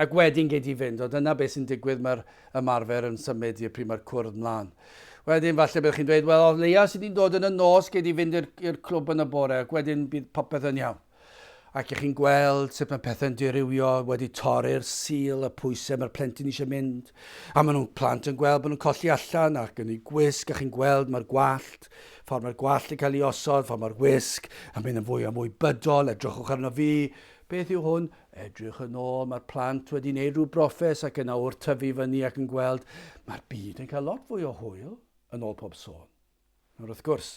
Speaker 1: ac wedyn gei di fynd. Ond dyna beth sy'n digwydd, mae'r ymarfer yn symud i'r pryd mae'r cwrdd mlaen. Wedyn falle byddwch chi'n dweud, wel, o leia sydd wedi'n dod yn y nos, gei di fynd i'r clwb yn y bore, ac wedyn bydd popeth yn iawn. Ac y'ch chi'n gweld sut mae pethau'n dirywio, wedi torri'r sil, y pwysau mae'r plentyn eisiau mynd. A maen nhw'n plant yn gweld bod nhw'n colli allan ac yn ei gwisg, a chi'n gweld mae'r gwallt, ffordd mae'r gwallt yn cael ei osod, ffordd mae'r wisg yn mynd yn fwy a mwy bydol, edrychwch arno fi. Beth yw hwn? Edrych yn ôl, mae'r plant wedi gwneud rhyw broffes ac yna wrth tyfu fyny ac yn gweld mae'r byd yn cael lot fwy o hwyl, yn ôl pob sôn. Nawr wrth gwrs,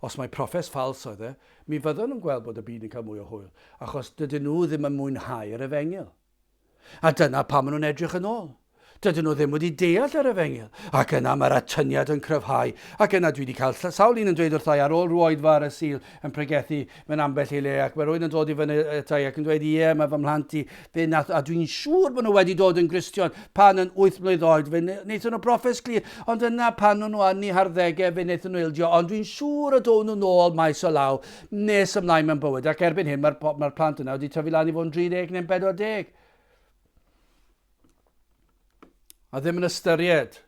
Speaker 1: os mai proffes ffals oedd e, mi fyddwn nhw'n gweld bod y byd yn cael mwy o hwyl, achos dydyn nhw ddim yn mwynhau'r efengyl. A dyna pam maen nhw'n edrych yn ôl. Dydyn nhw ddim wedi deall yr efengyl. Ac yna mae'r atyniad yn cryfhau. Ac yna dwi wedi cael sawl un yn dweud wrtha i ar ôl rhyw oedfa ar y Sul yn pregethu mewn ambell i le ac mae rhywun yn dod i fyny ata i ac yn dweud ie mae fy mhlant i fe nath, a dwi'n siŵr bod nhw wedi dod yn Gristion pan yn 8 mlwydd oed, fe wnaethon nhw broffes clir, ond yna pan nhw yn eu harddegau fe wnaethon nhw ildio, ond dwi'n siŵr y down nhw nôl maes o law nes ymlaen mewn bywyd, ac erbyn hyn mae'r mae plant yna wedi tyfu lan i fod yn 30 neu'n 40. A ddim yn ystyried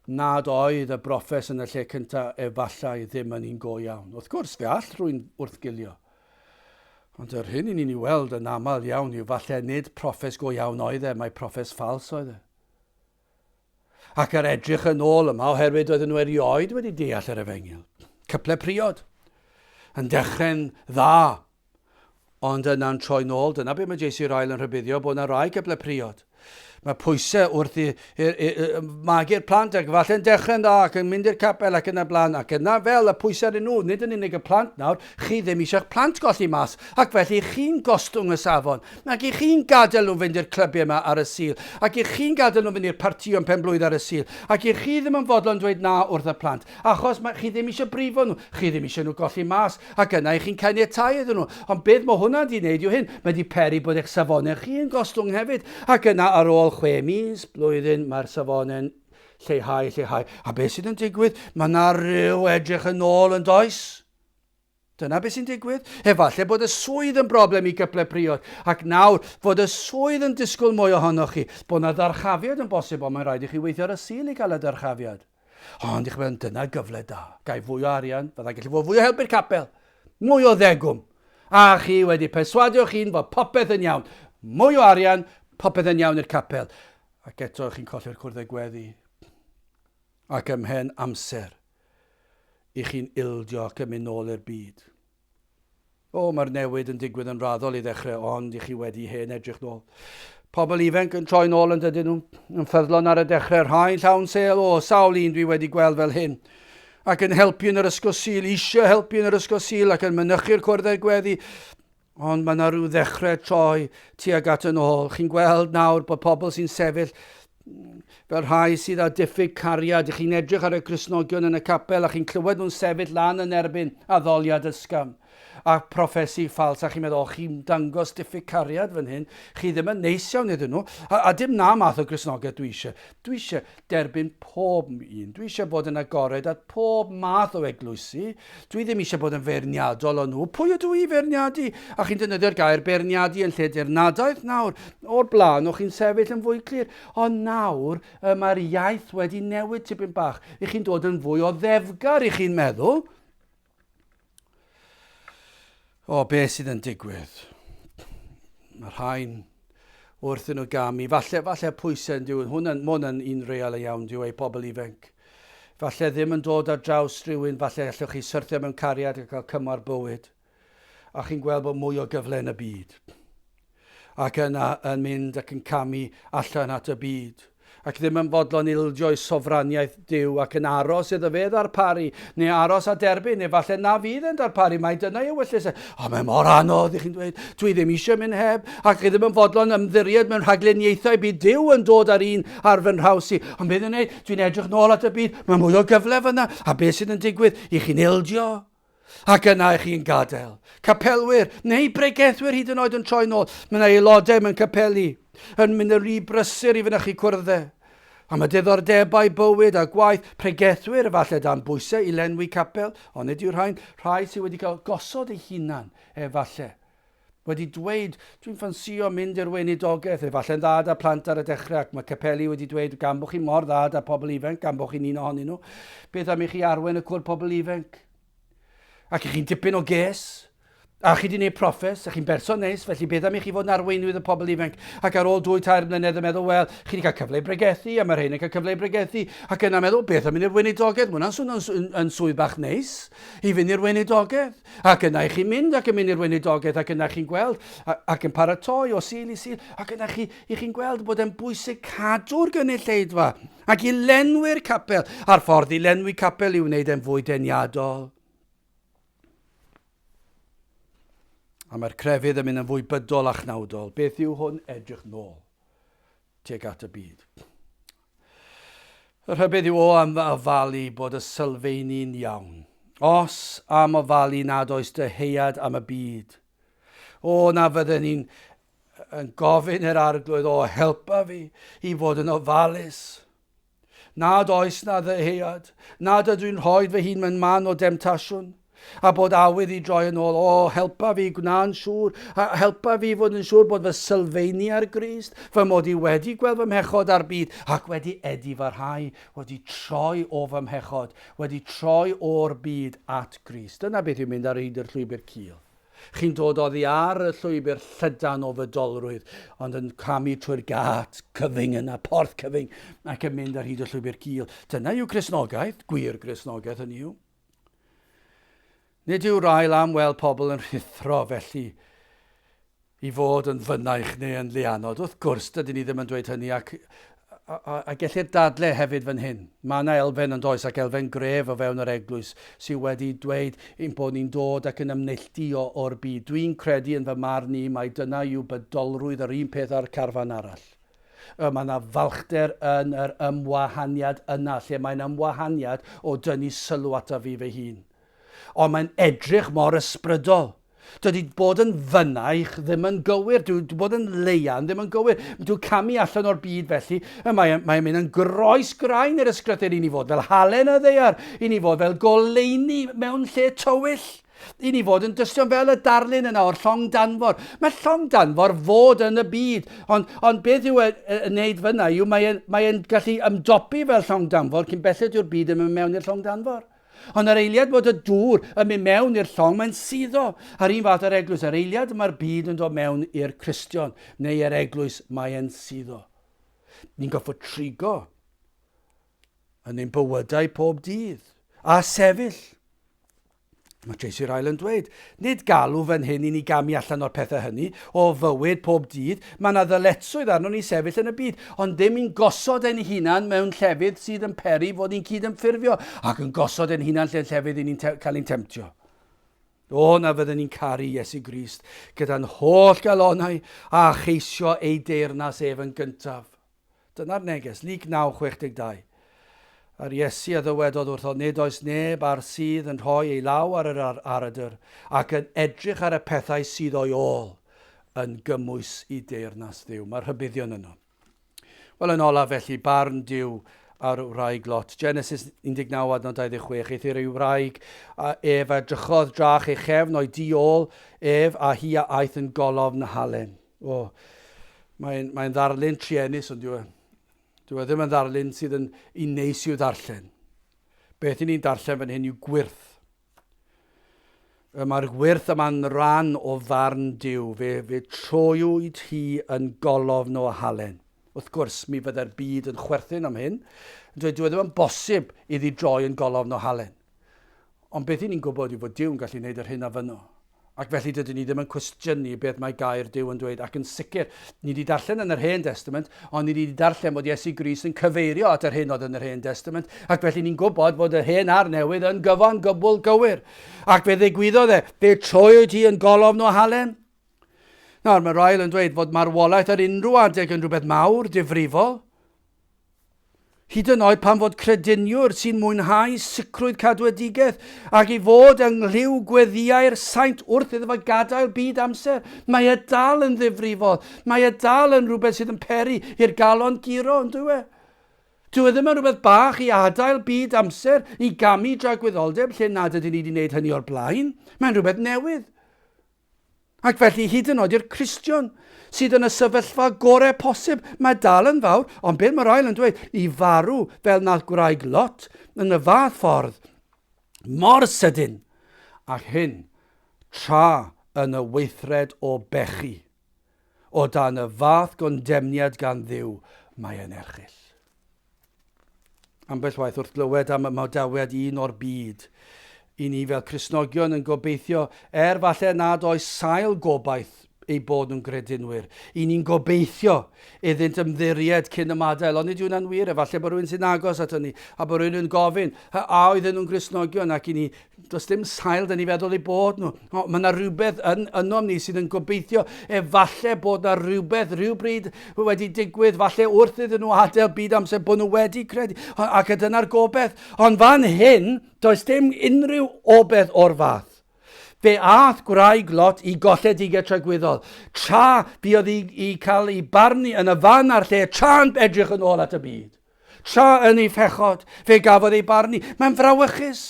Speaker 1: nad oedd y broffes yn y lle cyntaf efallai ddim yn un go iawn. Wrth gwrs, fe all rhywun wrthgilio. Ond yr hyn i ni'n ei weld yn aml iawn yw falle nid proffes go iawn oedd e, mae proffes ffals oedd e. Ac yr edrych yn ôl yma oherwydd oedden nhw erioed wedi deall yr efengyl. Cyple priod, yn dechrau'n dda, Ond yna'n troi nôl, dyna beth mae JC Ryle yn rhybuddio, bod yna rai cyple priod. Mae pwysau wrth i, i, i, i magu'r plant ac falle'n dechrau'n dda ac yn mynd i'r capel ac yn y blaen. Ac yna fel y pwysau arnyn nhw, nid yn unig y plant nawr, chi ddim eisiau'ch plant golli mas. Ac felly chi'n gostwng y safon. Ac i chi'n gadael nhw fynd i'r clybiau yma ar y Sul. Ac i chi'n gadael nhw fynd i'r partïon pen-blwydd ar y Sul. Ac i chi ddim yn fodlon dweud na wrth y plant. Achos mae, chi ddim eisiau brifo nhw. Chi ddim eisiau nhw golli mas. Ac yna i chi'n caniatáu iddyn nhw. Ond beth mae hwnna wedi wneud yw hyn, mae wedi peri bod eich safonau chi yn gostwng hefyd. Ac yna ar ôl chwe mis, blwyddyn, mae'r safonau'n lleihau, lleihau. A beth sydd yn digwydd? Mae yna rhyw edrych yn ôl yn does? Dyna beth sy'n digwydd. Efallai bod y swydd yn broblem i gyple priod. Ac nawr, fod y swydd yn disgwyl mwy ohonoch chi. Bod yna ddyrchafiad yn bosib, ond mae'n rhaid i chi weithio ar y Sul i gael y dyrchafiad. Ond i chi meddwl, dyna gyfle da. Ga i fwy o arian, fydda gallu fod fwy o help i'r capel. Mwy o ddegwm. A chi wedi perswadio'ch hun fod popeth yn iawn. Mwy o arian, popeth yn iawn i'r capel. Ac eto chi'n colli'r cwrddau gweddi. Ac ymhen amser, i chi'n ildio ac yn mynd nôl i'r byd. O, mae'r newid yn digwydd yn raddol i ddechrau, ond i chi wedi hen edrych nôl. Pobl ifanc yn troi nôl yn dydyn nhw, yn ffyddlon ar y dechrau, rhai llawn sel, o, sawl un dwi wedi gweld fel hyn, ac yn helpu yn yr ysgol Sul, eisiau helpu yn yr ysgol Sul, ac yn mynychu'r cwrddau gweddi, ond mae yna rhyw ddechrau troi tuag at yn ôl. Chi'n gweld nawr bod pobl sy'n sefyll fel rhai sydd â diffyg cariad, ych chi'n edrych ar y Cristnogion yn y capel a chi'n clywed nhw'n sefyll lan yn erbyn addoliad ysgafn a proffesi ffals a chi'n meddwl, o, chi'n dangos diffyg cariad fan hyn, chi ddim yn neis iawn iddyn nhw, a, a dim na math o Gristnogaeth dwi eisiau. Dwi eisiau derbyn pob un, dwi eisiau bod yn agored at pob math o eglwysi, Dwi ddim eisiau bod yn feirniadol o nhw. Pwy ydw i feirniadu? A chi'n defnyddio'r gair beirniadu yn lle dirnadaeth nawr. O'r blaen, o'ch chi'n sefyll yn fwy clir. Ond nawr, y mae'r iaith wedi newid tipyn bach. I chi'n dod yn fwy o ddefgar, i chi'n meddwl. O, beth sydd yn digwydd? Mae rhain wrth nhw gamu. Falle, falle pwysau yn diw. Hwn yn, hwn yn un real iawn, diw ei pobl ifanc. Falle ddim yn dod ar draws rhywun, falle allwch chi syrthio mewn cariad a cael cymar bywyd. A chi'n gweld bod mwy o gyfle yn y byd. Ac yna yn mynd ac yn camu allan at y byd. Ac ddim yn fodlon ildio i sofraniaeth Duw ac yn aros iddo fe ddarparu, neu aros a derbyn, neu falle na fydd e'n darparu, mai dyna ei ewyllys e. O, mae mor anodd, i chi'n dweud, dwi ddim eisiau mynd heb, ac chi ddim yn fodlon ymddiried mewn rhagluniaethau, bydd Duw yn dod ar un ar fy nhraws i. Ond beth yn wneud? Dwi'n edrych nôl at y byd, mae mwy o gyfle fyna, a beth sydd yn digwydd? I chi'n ildio, ac yna i chi'n gadael. Capelwyr, neu bregethwyr hyd yn oed yn troi nôl. Mae yna aelodau mewn capeli yn mynd yn rhy brysur i fynychu cwrddau. A mae diddordebau bywyd a gwaith pregethwyr efallai dan bwysau i lenwi capel, ond nid yw'r rhain rhai sydd wedi cael gosod eu hunan efallai. Wedi dweud, dwi'n ffansïo mynd i'r weinidogaeth, efallai'n dda 'da plant ar y dechrau, ac mae capeli wedi dweud, gan bod chi mor dda 'da pobl ifanc, gan bod chi'n un ohonyn nhw, beth am i chi arwain y cwrdd pobl ifanc? Ac i chi'n dipyn o ges, a chi wedi gwneud proffes, a chi'n berson neis, felly beth am i chi fod yn arweinydd y pobl ifanc? Ac ar ôl dwy, tair mlynedd yn meddwl, wel, chi wedi cael cyfle i bregethu, a mae rhain yn cael cyfle i bregethu, ac yna meddwl, beth am mynd i'r weinidogaeth? Mae hwnna'n swnio'n yn, yn swydd bach neis, i fynd i'r weinidogaeth. Ac yna i chi'n mynd ac yn mynd i'r weinidogaeth ac yna chi'n gweld ac yn paratoi o Sul i Sul ac yna chi, i chi'n gweld bod e'n bwysig cadw'r gynulleidfa ac i lenwi'r capel a'r ffordd i lenwi capel i'w wneud e'n fwy deniadol. A mae'r crefydd yn mynd yn fwy bydol a chnawdol. Beth yw hwn? Edrych nôl tuag at y byd. Y rhybudd yw o am ofalu bod y sylfeini'n iawn. Os am ofalu nad oes dyheuad am y byd. O, na fydden ni'n yn gofyn i'r arglwydd, o, helpa fi i fod yn ofalus. Nad oes na ddyheuad, nad ydw i'n rhoi fy hun mewn man o demtasiwn, a bod awydd i droi yn ôl. O, helpa fi, gwna'n siŵr, a helpa fi fod yn siŵr bod fy sylfeini ar Grist, fy mod i wedi gweld fy mhechod a'r byd, ac wedi edifarhau, wedi troi o fy mhechod, wedi troi o'r byd at Grist. Dyna beth yw mynd ar hyd yr llwybr cul. Chi'n dod oddi ar y llwybr llydan o fydolrwydd, ond yn camu trwy'r gât cyfyng yna, porth cyfyng, ac yn mynd ar hyd y llwybr cul. Dyna yw Cristnogaeth, gwir Gristnogaeth hynny yw. Nid yw'r ail am weld pobl yn rhuthro felly i fod yn fynaich neu yn lianod. Wrth gwrs, dydyn ni ddim yn dweud hynny ac a, a, a gellir dadle hefyd fan hyn. Mae yna elfen yn does ac elfen gref o fewn yr eglwys sydd wedi dweud ein bod ni'n dod ac yn ymneilltuo o'r byd. Dwi'n credu yn fy marn i mai dyna yw bydolrwydd yr un peth â'r carfan arall. Y mae yna falchder yn yr ymwahaniad yna, lle mae'n ymwahaniad o dynnu sylw ataf fi fy hun. Ond mae'n edrych mor ysbrydol. Dydy bod yn fynaich ddim yn gywir, dydy bod yn leian ddim yn gywir. Dyw camu allan o'r byd felly, y mae, mae'n mynd yn groes graen i'r ysgrythur i ni fod fel halen y ddaear, i ni fod fel goleuni mewn lle tywyll. I ni fod yn dystion fel y darlun yna o'r llong danfor. Mae llong danfor fod yn y byd, ond, ond beth yw e, e, yn wneud fyna yw mae'n mae e gallu ymdopi fel llong danfor cyn belled yw'r byd yn mynd mewn i'r llong danfor. Ond yr eiliad bod y dŵr yn mynd mewn i'r llong, mae'n suddo. A'r un fath yr eglwys, yr eiliad mae'r byd yn dod mewn i'r Cristion neu i'r eglwys, mae'n suddo. Ni'n goffod trigo yn ein bywydau pob dydd a sefyll. Mae J.C. Ryle yn dweud, nid galw fan hyn i ni gamu allan o'r pethau hynny, o fywyd pob dydd, mae yna ddyletswydd arnon ni sefyll yn y byd, ond ddim i'n gosod ein hunan mewn llefydd sydd yn peri fod ni'n cyd-ymffurfio, ac yn gosod ein hunan lle llefydd i ni'n cael ein temtio. O, na fydden ni'n caru Iesu Grist gyda'n holl galonnau a cheisio ei deyrnas ef yn gyntaf. Dyna'r neges, Luc 9:62. A'r Iesu a ddywedodd wrtho, Nid oes neb ar sydd yn rhoi ei law ar yr aradr ac yn edrych ar y pethau sydd o'i ôl yn gymwys i deyrnas Dduw. Mae'r rhybuddion yno. Wel, yn olaf felly, barn Duw ar wraig Lot. Genesis 19 adnod 26, Eithr ei wraig a ef a edrychodd drach ei chefn o'i du ôl ef a hi a aeth yn golofn halen. O, mae'n mae ddarlun truenus, ond dyw e, dyw e ddim yn ddarlun sydd yn un neis i'w ddarllen. Beth i ni'n darllen fan hyn yw gwyrth. Mae'r gwyrth yma'n rhan o farn Duw. Fe, fe troiwyd hi yn golofn o halen. Wrth gwrs, mi fyddai'r byd yn chwerthin am hyn. Yn dweud, dyw e ddim yn bosib iddi droi yn golofn o halen. Ond beth 'y ni'n gwybod yw fod Duw'n gallu gwneud yr hyn a fynno. Ac felly dydyn ni ddim yn cwestiynu beth mae gair Duw yn dweud. Ac yn sicr, ni wedi darllen yn yr Hen Destament, ond ni wedi darllen bod Iesu Grist yn cyfeirio at yr hyn oedd yn yr Hen Destament, ac felly ni'n gwybod fod yr Hen a'r Newydd yn gyfan gwbl gywir. Ac fe ddigwyddodd e, fe troiwyd hi yn golofn o halen. Nawr, mae Ryle yn dweud fod marwolaeth ar unrhyw adeg yn rhywbeth mawr, difrifol. Hyd yn oed pan fod crediniwr sy'n mwynhau sicrwydd cadwedigaeth ac i fod yng nghlyw gweddïau'r saint wrth iddo fo gadael byd amser, mae e dal yn ddifrifol, mae e dal yn rhywbeth sydd yn peri i'r galon guro, yn dyw e? Dyw e ddim yn rhywbeth bach i adael byd amser i gamu dragwyddoldeb lle nad ydyn ni wedi gwneud hynny o'r blaen. Mae'n rhywbeth newydd. Ac felly, hyd yn oed i'r Cristion sydd yn y sefyllfa gorau posib, mae dal yn fawr, ond beth mae'r ail yn dweud, i farw fel nath gwraig Lot yn y fath ffordd, mor sydyn, ac hyn tra yn y weithred o bechu, o dan y fath gondemniad gan Dduw, mae yn erchyll. Ambell waith wrth glywed am ymadawiad un o'r byd, i ni fel Cristnogion yn gobeithio, er falle nad oes sail gobaith eu bod nhw'n gredinwyr, i ni'n gobeithio iddynt ymddiried cyn ymadael, ond nid yw hwnna'n wir, efallai bod rhywun sy'n agos at hynny, a bod rhywun yn gofyn, a oedden nhw'n Gristnogion, ac i ni Does dim sail dyn ni feddwl eu bod nhw. O, mae yna rhywbeth yn, ynom ni sydd yn gobeithio efallai bod yna rhywbeth rhywbryd wedi digwydd, falle wrth iddyn nhw adael byd amser bod nhw wedi credu, ac y dyna'r gobeith. Ond fan hyn, does dim unrhyw obeith o'r fath. Fe ath gwraig Lot i golledigaeth tragwyddol, tra buodd i, i cael ei barnu yn y fan a'r lle, tra'n edrych yn ôl at y byd. Tra yn ei phechod, fe gafodd ei barnu. Mae'n frawychus.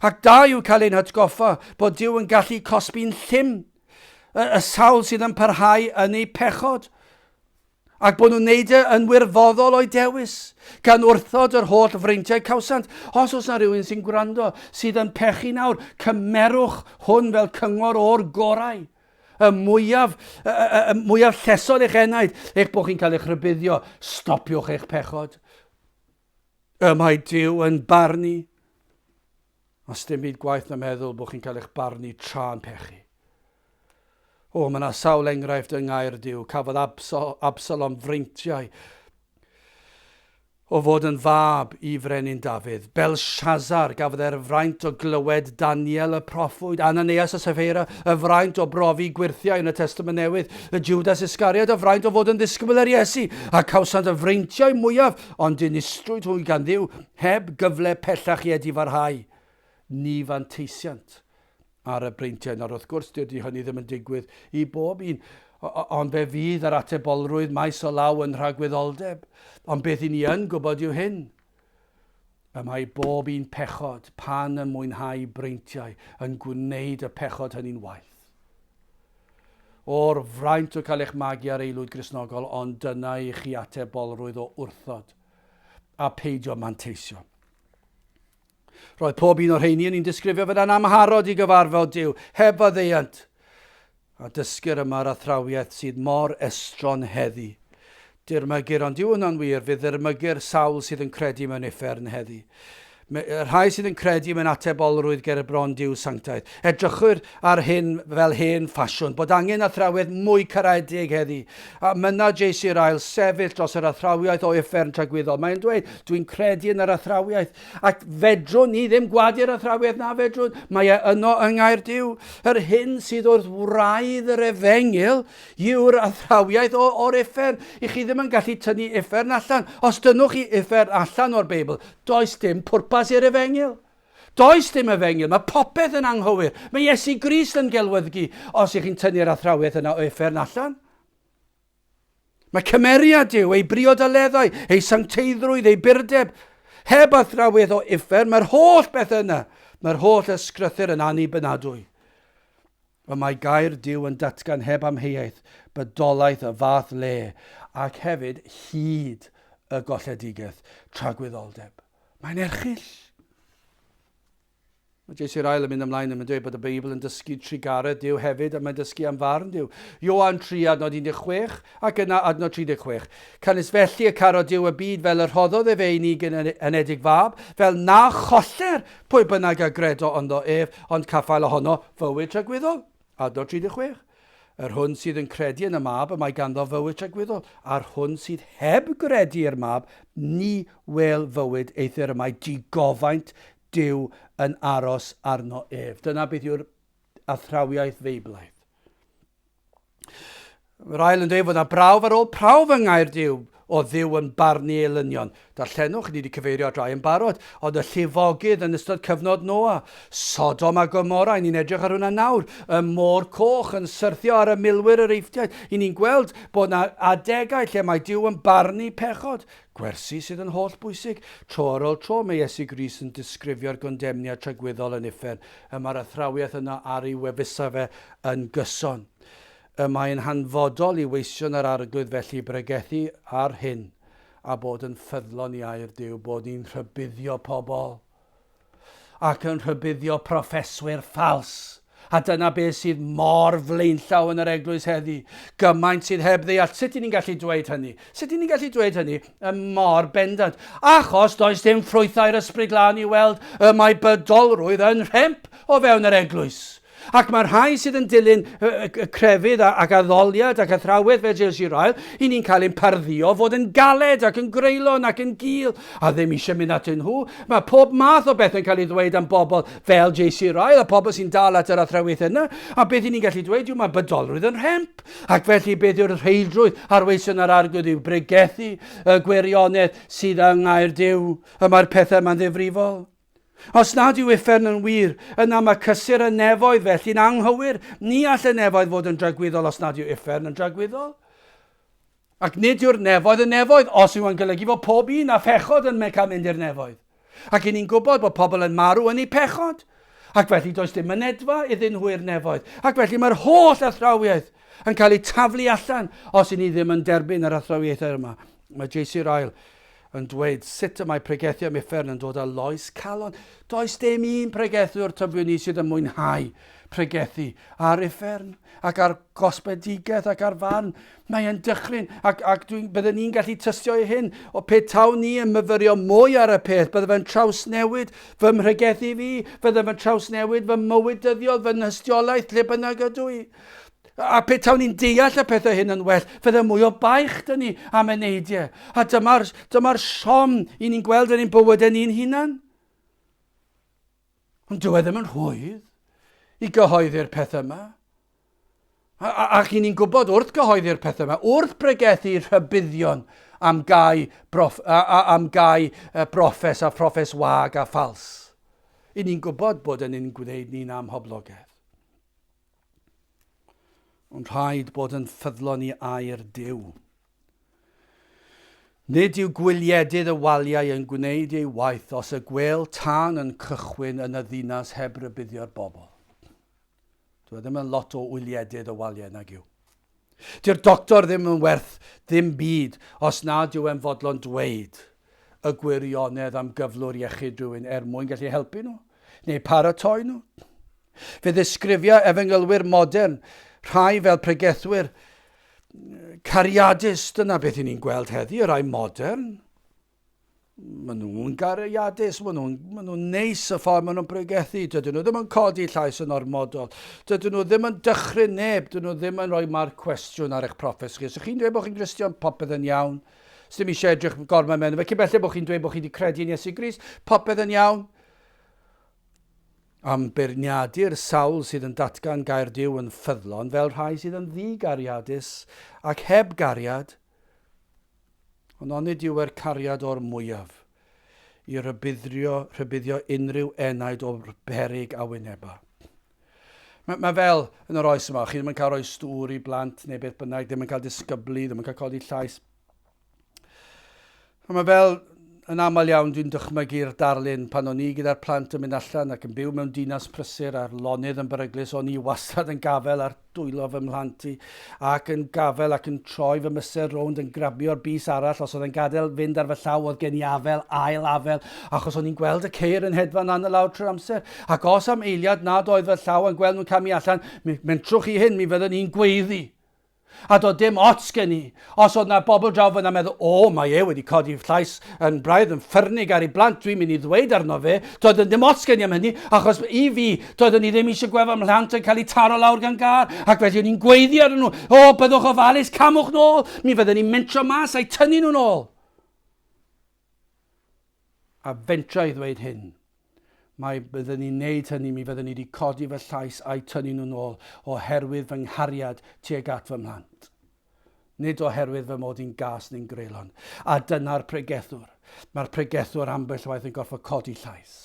Speaker 1: Ac da yw cael ein hatgoffa bod Duw yn gallu cosbi'n llym y, y sawl sydd yn parhau yn eu pechod, ac bod nhw'n neud e yn wirfoddol o'i dewis, gan wrthod yr holl freintiau cawsant. Os oes na rhywun sy'n gwrando sydd yn pechu nawr, cymerwch hwn fel cyngor o'r gorau. Y mwyaf, y, y, y mwyaf llesol eich enaid, eich bod chi'n cael eich rhybuddio, stopiwch eich pechod. Y mae Duw yn barnu. Os dim byd gwaeth na meddwl bod chi'n cael eich barnu tra'n pechu. O, mae yna sawl enghraifft yng ngair Duw. Cafodd Absalom freintiau O fod yn fab i Frenin Dafydd, Belshazzar, gafodd e'r fraint o glywed Daniel y proffwyd, Ananias a Sapphira, y fraint o brofi gwyrthiau yn y Testament Newydd, y Judas Iscariot, y fraint o fod yn ddisgybl ar Iesu, a cawsant y freintiau mwyaf, ond dinistrwyd hwy gan Dduw, heb gyfle pellach i edifarhau. Ni fanteisiant ar y breintiau. Nawr, wrth gwrs, dydy hynny ddim yn digwydd i bob un, ond fe fydd yr atebolrwydd maes o law yn rhagwyddoldeb. Ond beth i ni yn gwybod yw hyn. Y mae bob un pechod, pan yn mwynhau breintiau, yn gwneud y pechod hynny'n waeth. O'r fraint o cael eich magu ar aelwyd Gristnogol, ond dyna i chi atebolrwydd o wrthod a peidio manteisio. Roedd pob un o'r rheini yn un disgrifio fel yn amharod i gyfarfod Duw, heb faddeuant. A dysgir yma'r athrawiaeth sydd mor estron heddi. Dirmygir, ond yw hwnna'n wir, fe ddirmygir sawl sydd yn credu mewn uffern heddi. Y rhai sydd yn credu mewn atebolrwydd ger y bron Duw sanctaidd. Edrychwyr ar hyn fel hen ffasiwn, bod angen athrawiaeth mwy caredig heddi. A mynna J.C. Ryle sefyll dros yr athrawiaeth o uffern tragwyddol. Mae'n dweud, dwi'n credu yn yr athrawiaeth. Ac fedrwn ni ddim gwadu'r athrawiaeth na fedrwn. Mae e yno yng Ngair Duw. Yr hyn sydd wrth wraidd yr efengyl yw'r athrawiaeth o, o'r uffern. I chi ddim yn gallu tynnu uffern allan. Os dynnwch chi uffern allan o'r Beibl, does dim pwrpas i'r efengyl. Does dim efengyl, mae popeth yn anghywir. Mae Iesu Grist yn gelwyddgu os ych chi'n tynnu'r athrawiaeth yna o uffern allan. Mae cymeriad Duw, ei briodoleddau, ei sancteiddrwydd, ei burdeb, heb athrawiaeth o uffern, mae'r holl beth yna, mae'r holl ysgrythur yn annibynadwy. Y mae gair Duw yn datgan heb amheuaeth bydolaeth y fath le ac hefyd hyd y golledigaeth, tragwyddoldeb. Mae'n erchyll. Mae J.C. Ryle yn mynd ymlaen yn dweud bod y Beibl yn dysgu trugaredd Duw hefyd a mae'n dysgu am farn Duw. Ioan 3 adnod 16 ac yna adnod 36. Canys felly y caro Duw y byd fel y rhoddodd ef ei unig anedig fab, fel na choller pwy bynnag a gredo ynddo ef, ond caffael ohono fywyd tragwyddol. Adnod 36. Yr hwn sydd yn credu yn y Mab, y mae ganddo fywyd tragwyddol, a'r hwn sydd heb gredu i'r Mab, ni wel fywyd, eithr y mae digofaint Duw yn aros arno ef. Dyna beth yw'r athrawiaeth Feiblaidd. Mae'r ail yn dweud fod yna brawf ar ôl prawf yng Ngair Duw o Dduw yn barnu ei elynion. Darllenwch, ni wedi cyfeirio at rai yn barod, ond y llifogydd yn ystod cyfnod Noa, Sodom a Gomorra, ni'n edrych ar hwnna nawr, y môr coch yn syrthio ar y milwyr yr Eifftiaid. I ni'n gweld bod yna adegau lle mae Duw yn barnu pechod. Gwersi sydd yn holl bwysig. Tro ar ôl tro mae Iesu Grist yn disgrifio'r gondemniad tragwyddol yn uffern. Y mae'r athrawiaeth yna ar ei wefusau fe yn gyson. Y mae'n hanfodol i weision yr Arglwydd felly bregethu ar hyn a bod yn ffyddlon i air Duw, bod ni'n rhybuddio pobl ac yn rhybuddio proffeswyr ffals. A dyna beth sydd mor flaenllaw yn yr eglwys heddi. Gymaint sydd heb ddeall. Sut i ni'n gallu dweud hynny? Sut i ni'n gallu dweud hynny yn mor bendant? Achos does dim ffrwythau'r Ysbryd Glân i weld y mae bydolrwydd yn rhemp o fewn yr eglwys. Ac mae'r rhai sydd yn dilyn y crefydd ac addoliad ac athrawiaeth fel J.C. Ryle, i ni'n cael ein pardduo fod yn galed ac yn greulon ac yn gul a ddim eisiau mynd atyn nhw. Mae pob math o beth yn cael ei ddweud am bobl fel J.C. Ryle a pobl sy'n dal at yr athrawiaeth yna. A beth i ni'n gallu dweud yw mae bydolrwydd yn rhemp. Ac felly beth yw'r rheidrwydd ar weision yr Arglwydd yw bregethu y gwirionedd sydd yng Ngair Duw. Y mae'r pethau yma'n ddifrifol. Os nad yw uffern yn wir, yna mae cysur y nefoedd felly'n anghywir. Ni all y nefoedd fod yn dragwyddol os nad yw uffern yn dragwyddol. Ac nid yw'r nefoedd yn nefoedd os yw yn golygu fod pob un a phechod yn cael mynd i'r nefoedd. Ac i ni'n gwybod bod pobl yn marw yn eu pechod. Ac felly does dim mynedfa iddyn nhw i'r nefoedd. Ac felly mae'r holl athrawiaeth yn cael ei taflu allan os i ni ddim yn derbyn yr athrawiaethau yma. Mae J.C. Ryle yn dweud sut y mae pregethu am uffern yn dod â loes calon. Does dim un pregethwr tybiwn i sydd yn mwynhau pregethu ar uffern ac ar gosbedigaeth ac ar farn. Mae e'n dychryn ac, ac dwi'n, bydden ni'n gallu tystio i hyn. O pe taw ni yn myfyrio mwy ar y peth, bydde fe'n trawsnewid fy mhregethu fi, bydde fe'n trawsnewid fy mywyd dyddiol, fy nhystiolaeth lle bynnag ydw i. A pe tawn ni'n deall y pethau hyn yn well, fydde mwy o baich dyn ni am eneidiau. A dyma'r dyma siom i ni'n gweld yn ein bywydau ni'n hunan. Ond dyw e ddim yn rhwydd i gyhoeddi'r pethau yma. A, a, ac i ni'n gwybod wrth gyhoeddi'r pethau yma, wrth bregethu rhybuddion am gau, broff, a, a, am gau broffes a phroffes wag a ffals. I ni'n gwybod bod yn ein gwneud ni'n amhoblogaidd. Ond rhaid bod yn ffyddlon i air Duw. Nid yw gwyliedydd y waliau yn gwneud ei waith os y gwêl tân yn cychwyn yn y ddinas heb rybuddio'r bobl. Dwi e ddim yn lot o wyliedydd y waliau nag yw. Dyw'r doctor ddim yn werth ddim byd os nad yw e'n fodlon dweud. y gwirionedd am gyflwr iechyd rhywun er mwyn gallu helpu nhw, neu paratoi nhw. Fe ddisgrifia efengylwyr modern rhai fel pregethwyr cariadus, dyna beth i ni'n gweld heddi, y rhai modern. Maen nhw'n gariadus, maen nhw'n ma nhw neis y ffordd maen nhw'n pregethu. Dydyn nhw ddim yn codi llais yn ormodol. Dydyn nhw ddim yn dychryn neb. Dydyn nhw ddim yn rhoi marc cwestiwn ar eich proffes chi. Os ydych chi'n dweud bod chi'n Gristion, popeth yn iawn. Sdim eisiau edrych gormod mewn. Fe cyn belled bod chi'n dweud bod chi wedi credu yn Iesu Grist, popeth yn iawn. Am beirniadu'r sawl sydd yn datgan gair Duw yn ffyddlon fel rhai sydd yn ddi-gariadus ac heb gariad, Ond onid yw e'r cariad o'r mwyaf i rybuddio, rhybuddio unrhyw enaid o'r beryg a wyneba? Mae, mae fel yn yr oes yma, chi ddim yn cael rhoi stŵr i blant neu beth bynnag, ddim yn cael disgyblu, ddim yn cael codi llais. A mae fel yn aml iawn dwi'n dychmygu'r darlun pan o'n i gyda'r plant yn mynd allan ac yn byw mewn dinas prysur a'r lonydd yn beryglus, o'n i wastad yn gafel ar dwylo fy mhlant i ac yn gafel ac yn troi fy mysedd rownd yn grabio'r bys arall os oedd yn gadael fynd ar fy llaw oedd gen i afel, ail afel, achos o'n i'n gweld y ceir yn hedfan lan a lawr trwy'r amser. Ac os am eiliad nad oedd fy llaw yn gweld nhw'n camu allan, mentrwch chi hyn, mi fydden i'n gweiddi. A doedd dim ots gen i os oedd 'na bobl draw fan'na meddwl, o, mae e wedi codi llais yn braidd yn ffyrnig ar ei blant, dwi'n mynd i ddweud arno fe. Doedd dim ots gen i am hynny, achos i fi, doeddwn i ddim eisiau gweld fy mhlant yn cael eu taro lawr gan gar, ac felly o'n i'n gweiddi arnyn nhw, o, byddwch ofalus, camwch nôl, mi fydden ni'n mentro mas a'u tynnu nhw'n ôl. A fentra i ddweud hyn, Mae byddwn i'n neud hynny, mi fyddwn i wedi codi fy llais a'u tynnu nhw'n ôl oherwydd fy nghariad tuag at fy mhlant. Nid oherwydd fy mod i'n gas neu'n greulon. A dyna'r pregethwr. Mae'r pregethwr ambell waith yn gorfod codi llais.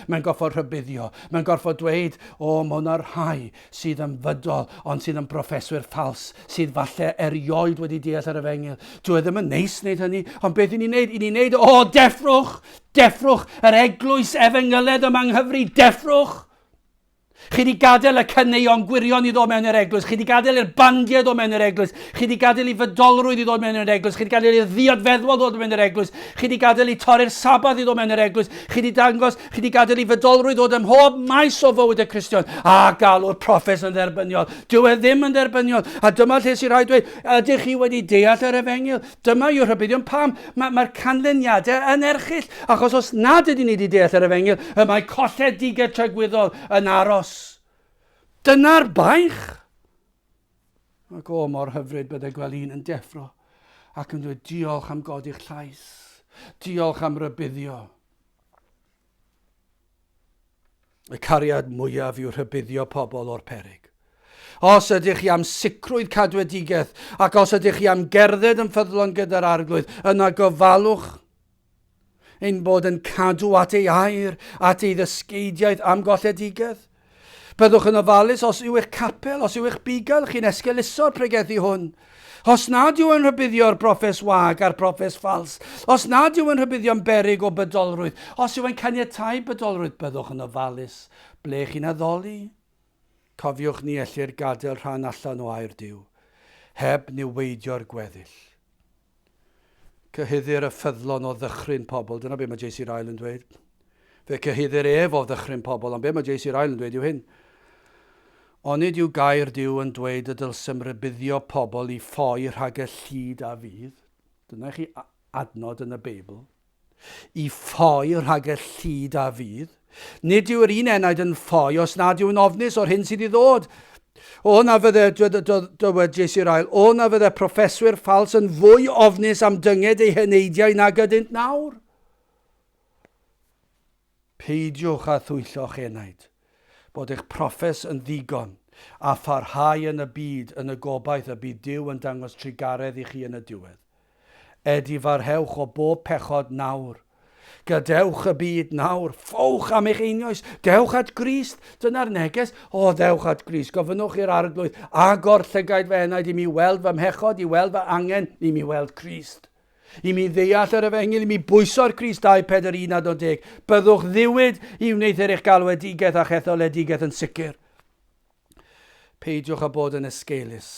Speaker 1: Mae'n gorfod rhybuddio. Mae'n gorfod dweud, o, mae yna rhai sydd yn fydol, ond sydd yn broffeswyr ffals, sydd falle erioed wedi deall yr efengyl. Dyw e ddim yn neis wneud hynny, ond beth i ni'n neud? I ni'n neud, o, deffrwch! Deffrwch, yr eglwys efengyledd yma yng Nghyfru, deffrwch! Chi wedi gadael y caneuon gwirion i ddod mewn i'r eglwys, chi wedi gadael i'r bandiau ddod mewn i'r eglwys, chi wedi gadael i fydolrwydd i ddod mewn i'r eglwys, chi wedi gadael i'r ddiod feddwol ddod mewn i'r eglwys, chi wedi gadael i torri'r Sabath i ddod mewn i'r eglwys, chi wedi dangos, chi wedi gadael i fydolrwydd ddod ym mhob maes o fywyd y Cristion, a galw'r proffes yn dderbyniol. Dyw e ddim yn dderbyniol. A dyma lle sy'n rhaid dweud, ydych chi wedi deall yr efengyl? Dyma yw'r rhybuddion pam mae'r mae canlyniadau yn erchyll, achos os nad ydyn ni wedi deall yr efengyl, y mae colledigaeth tragwyddol yn aros. Dyna'r baich. Ac o, mor hyfryd bydde gweld un yn deffro ac yn dweud diolch am godi'ch llais, diolch am rybuddio. Y cariad mwyaf yw rhybuddio pobl o'r peryg. Os ydych chi am sicrwydd cadwedigaeth ac os ydych chi am gerdded yn ffyddlon gyda'r Arglwydd, yna gofalwch ein bod yn cadw at ei air, at ei ddysgeidiaeth am golledigaeth. Byddwch yn ofalus os yw eich capel, os yw eich bugail chi'n esgeuluso'r pregethu hwn. Os nad yw yn rhybuddio'r broffes wag a'r broffes ffals, os nad yw yn rhybuddio'n beryg o bydolrwydd, os yw yn caniatáu bydolrwydd, byddwch yn ofalus ble chi'n addoli. Cofiwch ni ellir gadael rhan allan o air Duw, heb niweidio'r gweddill. Cyhuddir y ffyddlon o ddychryn pobl. Dyna be mae J.C. Ryle yn dweud. Fe cyhuddir ef o ddychryn pobl, ond be mae J.C. Ryle yn dweud yw hyn. Onid yw gair Duw yn dweud y dylsem rybuddio pobl i ffoi rhag y llid a fydd? Dyna i chi adnod yn y Beibl. I ffoi rhag y llid a fydd. Nid yw'r un enaid yn ffoi os nad yw'n ofnus o'r hyn sydd i ddod. O na fydde, dywed J.C. Ryle, o na fydde proffeswyr ffals yn fwy ofnus am dynged eu heneidiau nag ydynt nawr. Peidiwch â thwyllo'ch enaid, bod eich proffes yn ddigon, a pharhau yn y byd yn y gobaith y bydd Duw yn dangos trugaredd i chi yn y diwedd. Edifarhewch o bob pechod nawr. Gadewch y byd nawr. Ffowch am eich einioes. Dewch at Grist. Dyna'r neges. O, dewch at Grist. Gofynnwch i'r Arglwydd, agor llygaid fy enaid i mi weld fy mhechod, i weld fy angen, i mi weld Crist. I mi ddeall yr efengyl, i mi bwyso'r Crist 2, 4, 1 a 10. Byddwch ddiwyd i wneuthur eich galwedigaeth a'ch etholedigaeth yn sicr. Peidiwch â bod yn esgeulus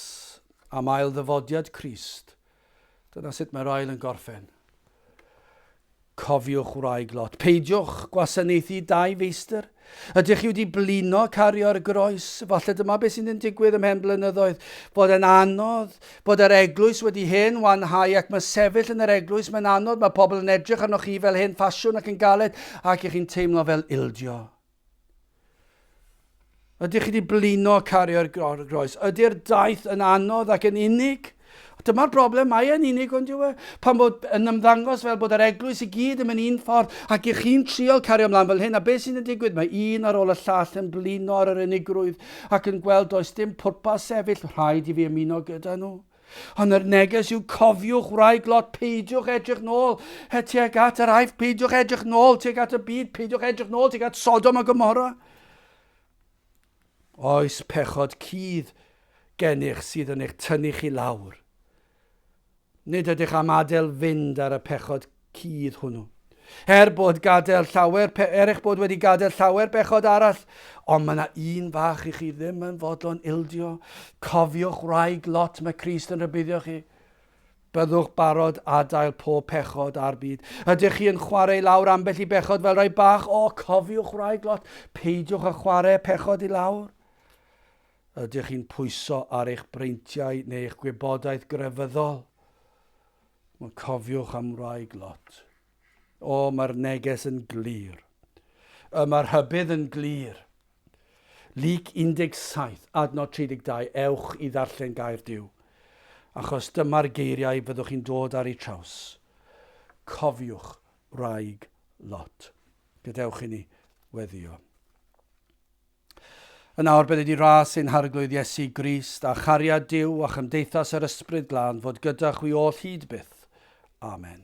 Speaker 1: am ail ddyfodiad Crist. Dyna sut mae'r ail yn gorffen. Cofiwch wraig Lot. Peidiwch gwasanaethu dau feistr. Ydych chi wedi blino cario'r groes? Falle dyma beth sy'n digwydd ymhen blynyddoedd. Bod e'n anodd, bod yr eglwys wedi hen wanhau ac mae sefyll yn yr eglwys, mae'n anodd, mae pobl yn edrych arnoch chi fel hen ffasiwn ac yn galed ac ych chi'n teimlo fel ildio. Ydych chi wedi blino cario'r groes? Ydy'r daith yn anodd ac yn unig? Dyma'r broblem, mae e'n unig ond yw e? Pan bod yn ymddangos fel bod yr eglwys i gyd yn mynd un ffordd ac ych chi'n trial cario ymlaen fel hyn, a beth sy'n yn digwydd? Mae un ar ôl y llall yn blino ar yr unigrwydd ac yn gweld does dim pwrpas sefyll, rhaid i fi ymuno gyda nhw. Ond yr neges yw cofiwch wraig Lot, peidiwch edrych nôl tuag at yr Aifft, peidiwch edrych nôl tuag at y byd, peidiwch edrych nôl tuag at Sodom a Gomorra. Oes pechod cudd gennych sydd yn eich tynnu chi lawr. Nid ydych am adael fynd ar y pechod cudd hwnnw. Er bod gadael llawer, er eich bod wedi gadael llawer bechod arall, ond mae yna un fach i chi ddim yn fodlon ildio. Cofiwch wraig Lot, mae Crist yn rhybuddio chi. Byddwch barod adael pob pechod a'r byd. Ydych chi yn chwarae i lawr ambell i bechod fel rhai bach? O, cofiwch wraig Lot, peidiwch â chwarae pechod i lawr. Ydych chi'n pwyso ar eich breintiau neu eich gwybodaeth grefyddol? Wel, cofiwch am wraig Lot. O, mae'r neges yn glir. Y mae'r rhybudd yn glir. Luc 17, adnod 32, ewch i ddarllen gair Duw, achos dyma'r geiriau fyddwch chi'n dod ar eu traws. Cofiwch wraig Lot. Gadewch i ni weddio. Yn awr bydded i ras ein Harglwydd Iesu Grist, a chariad Duw, a chymdeithas yr Ysbryd Glân fod gyda chwi oll hyd byth. Amen.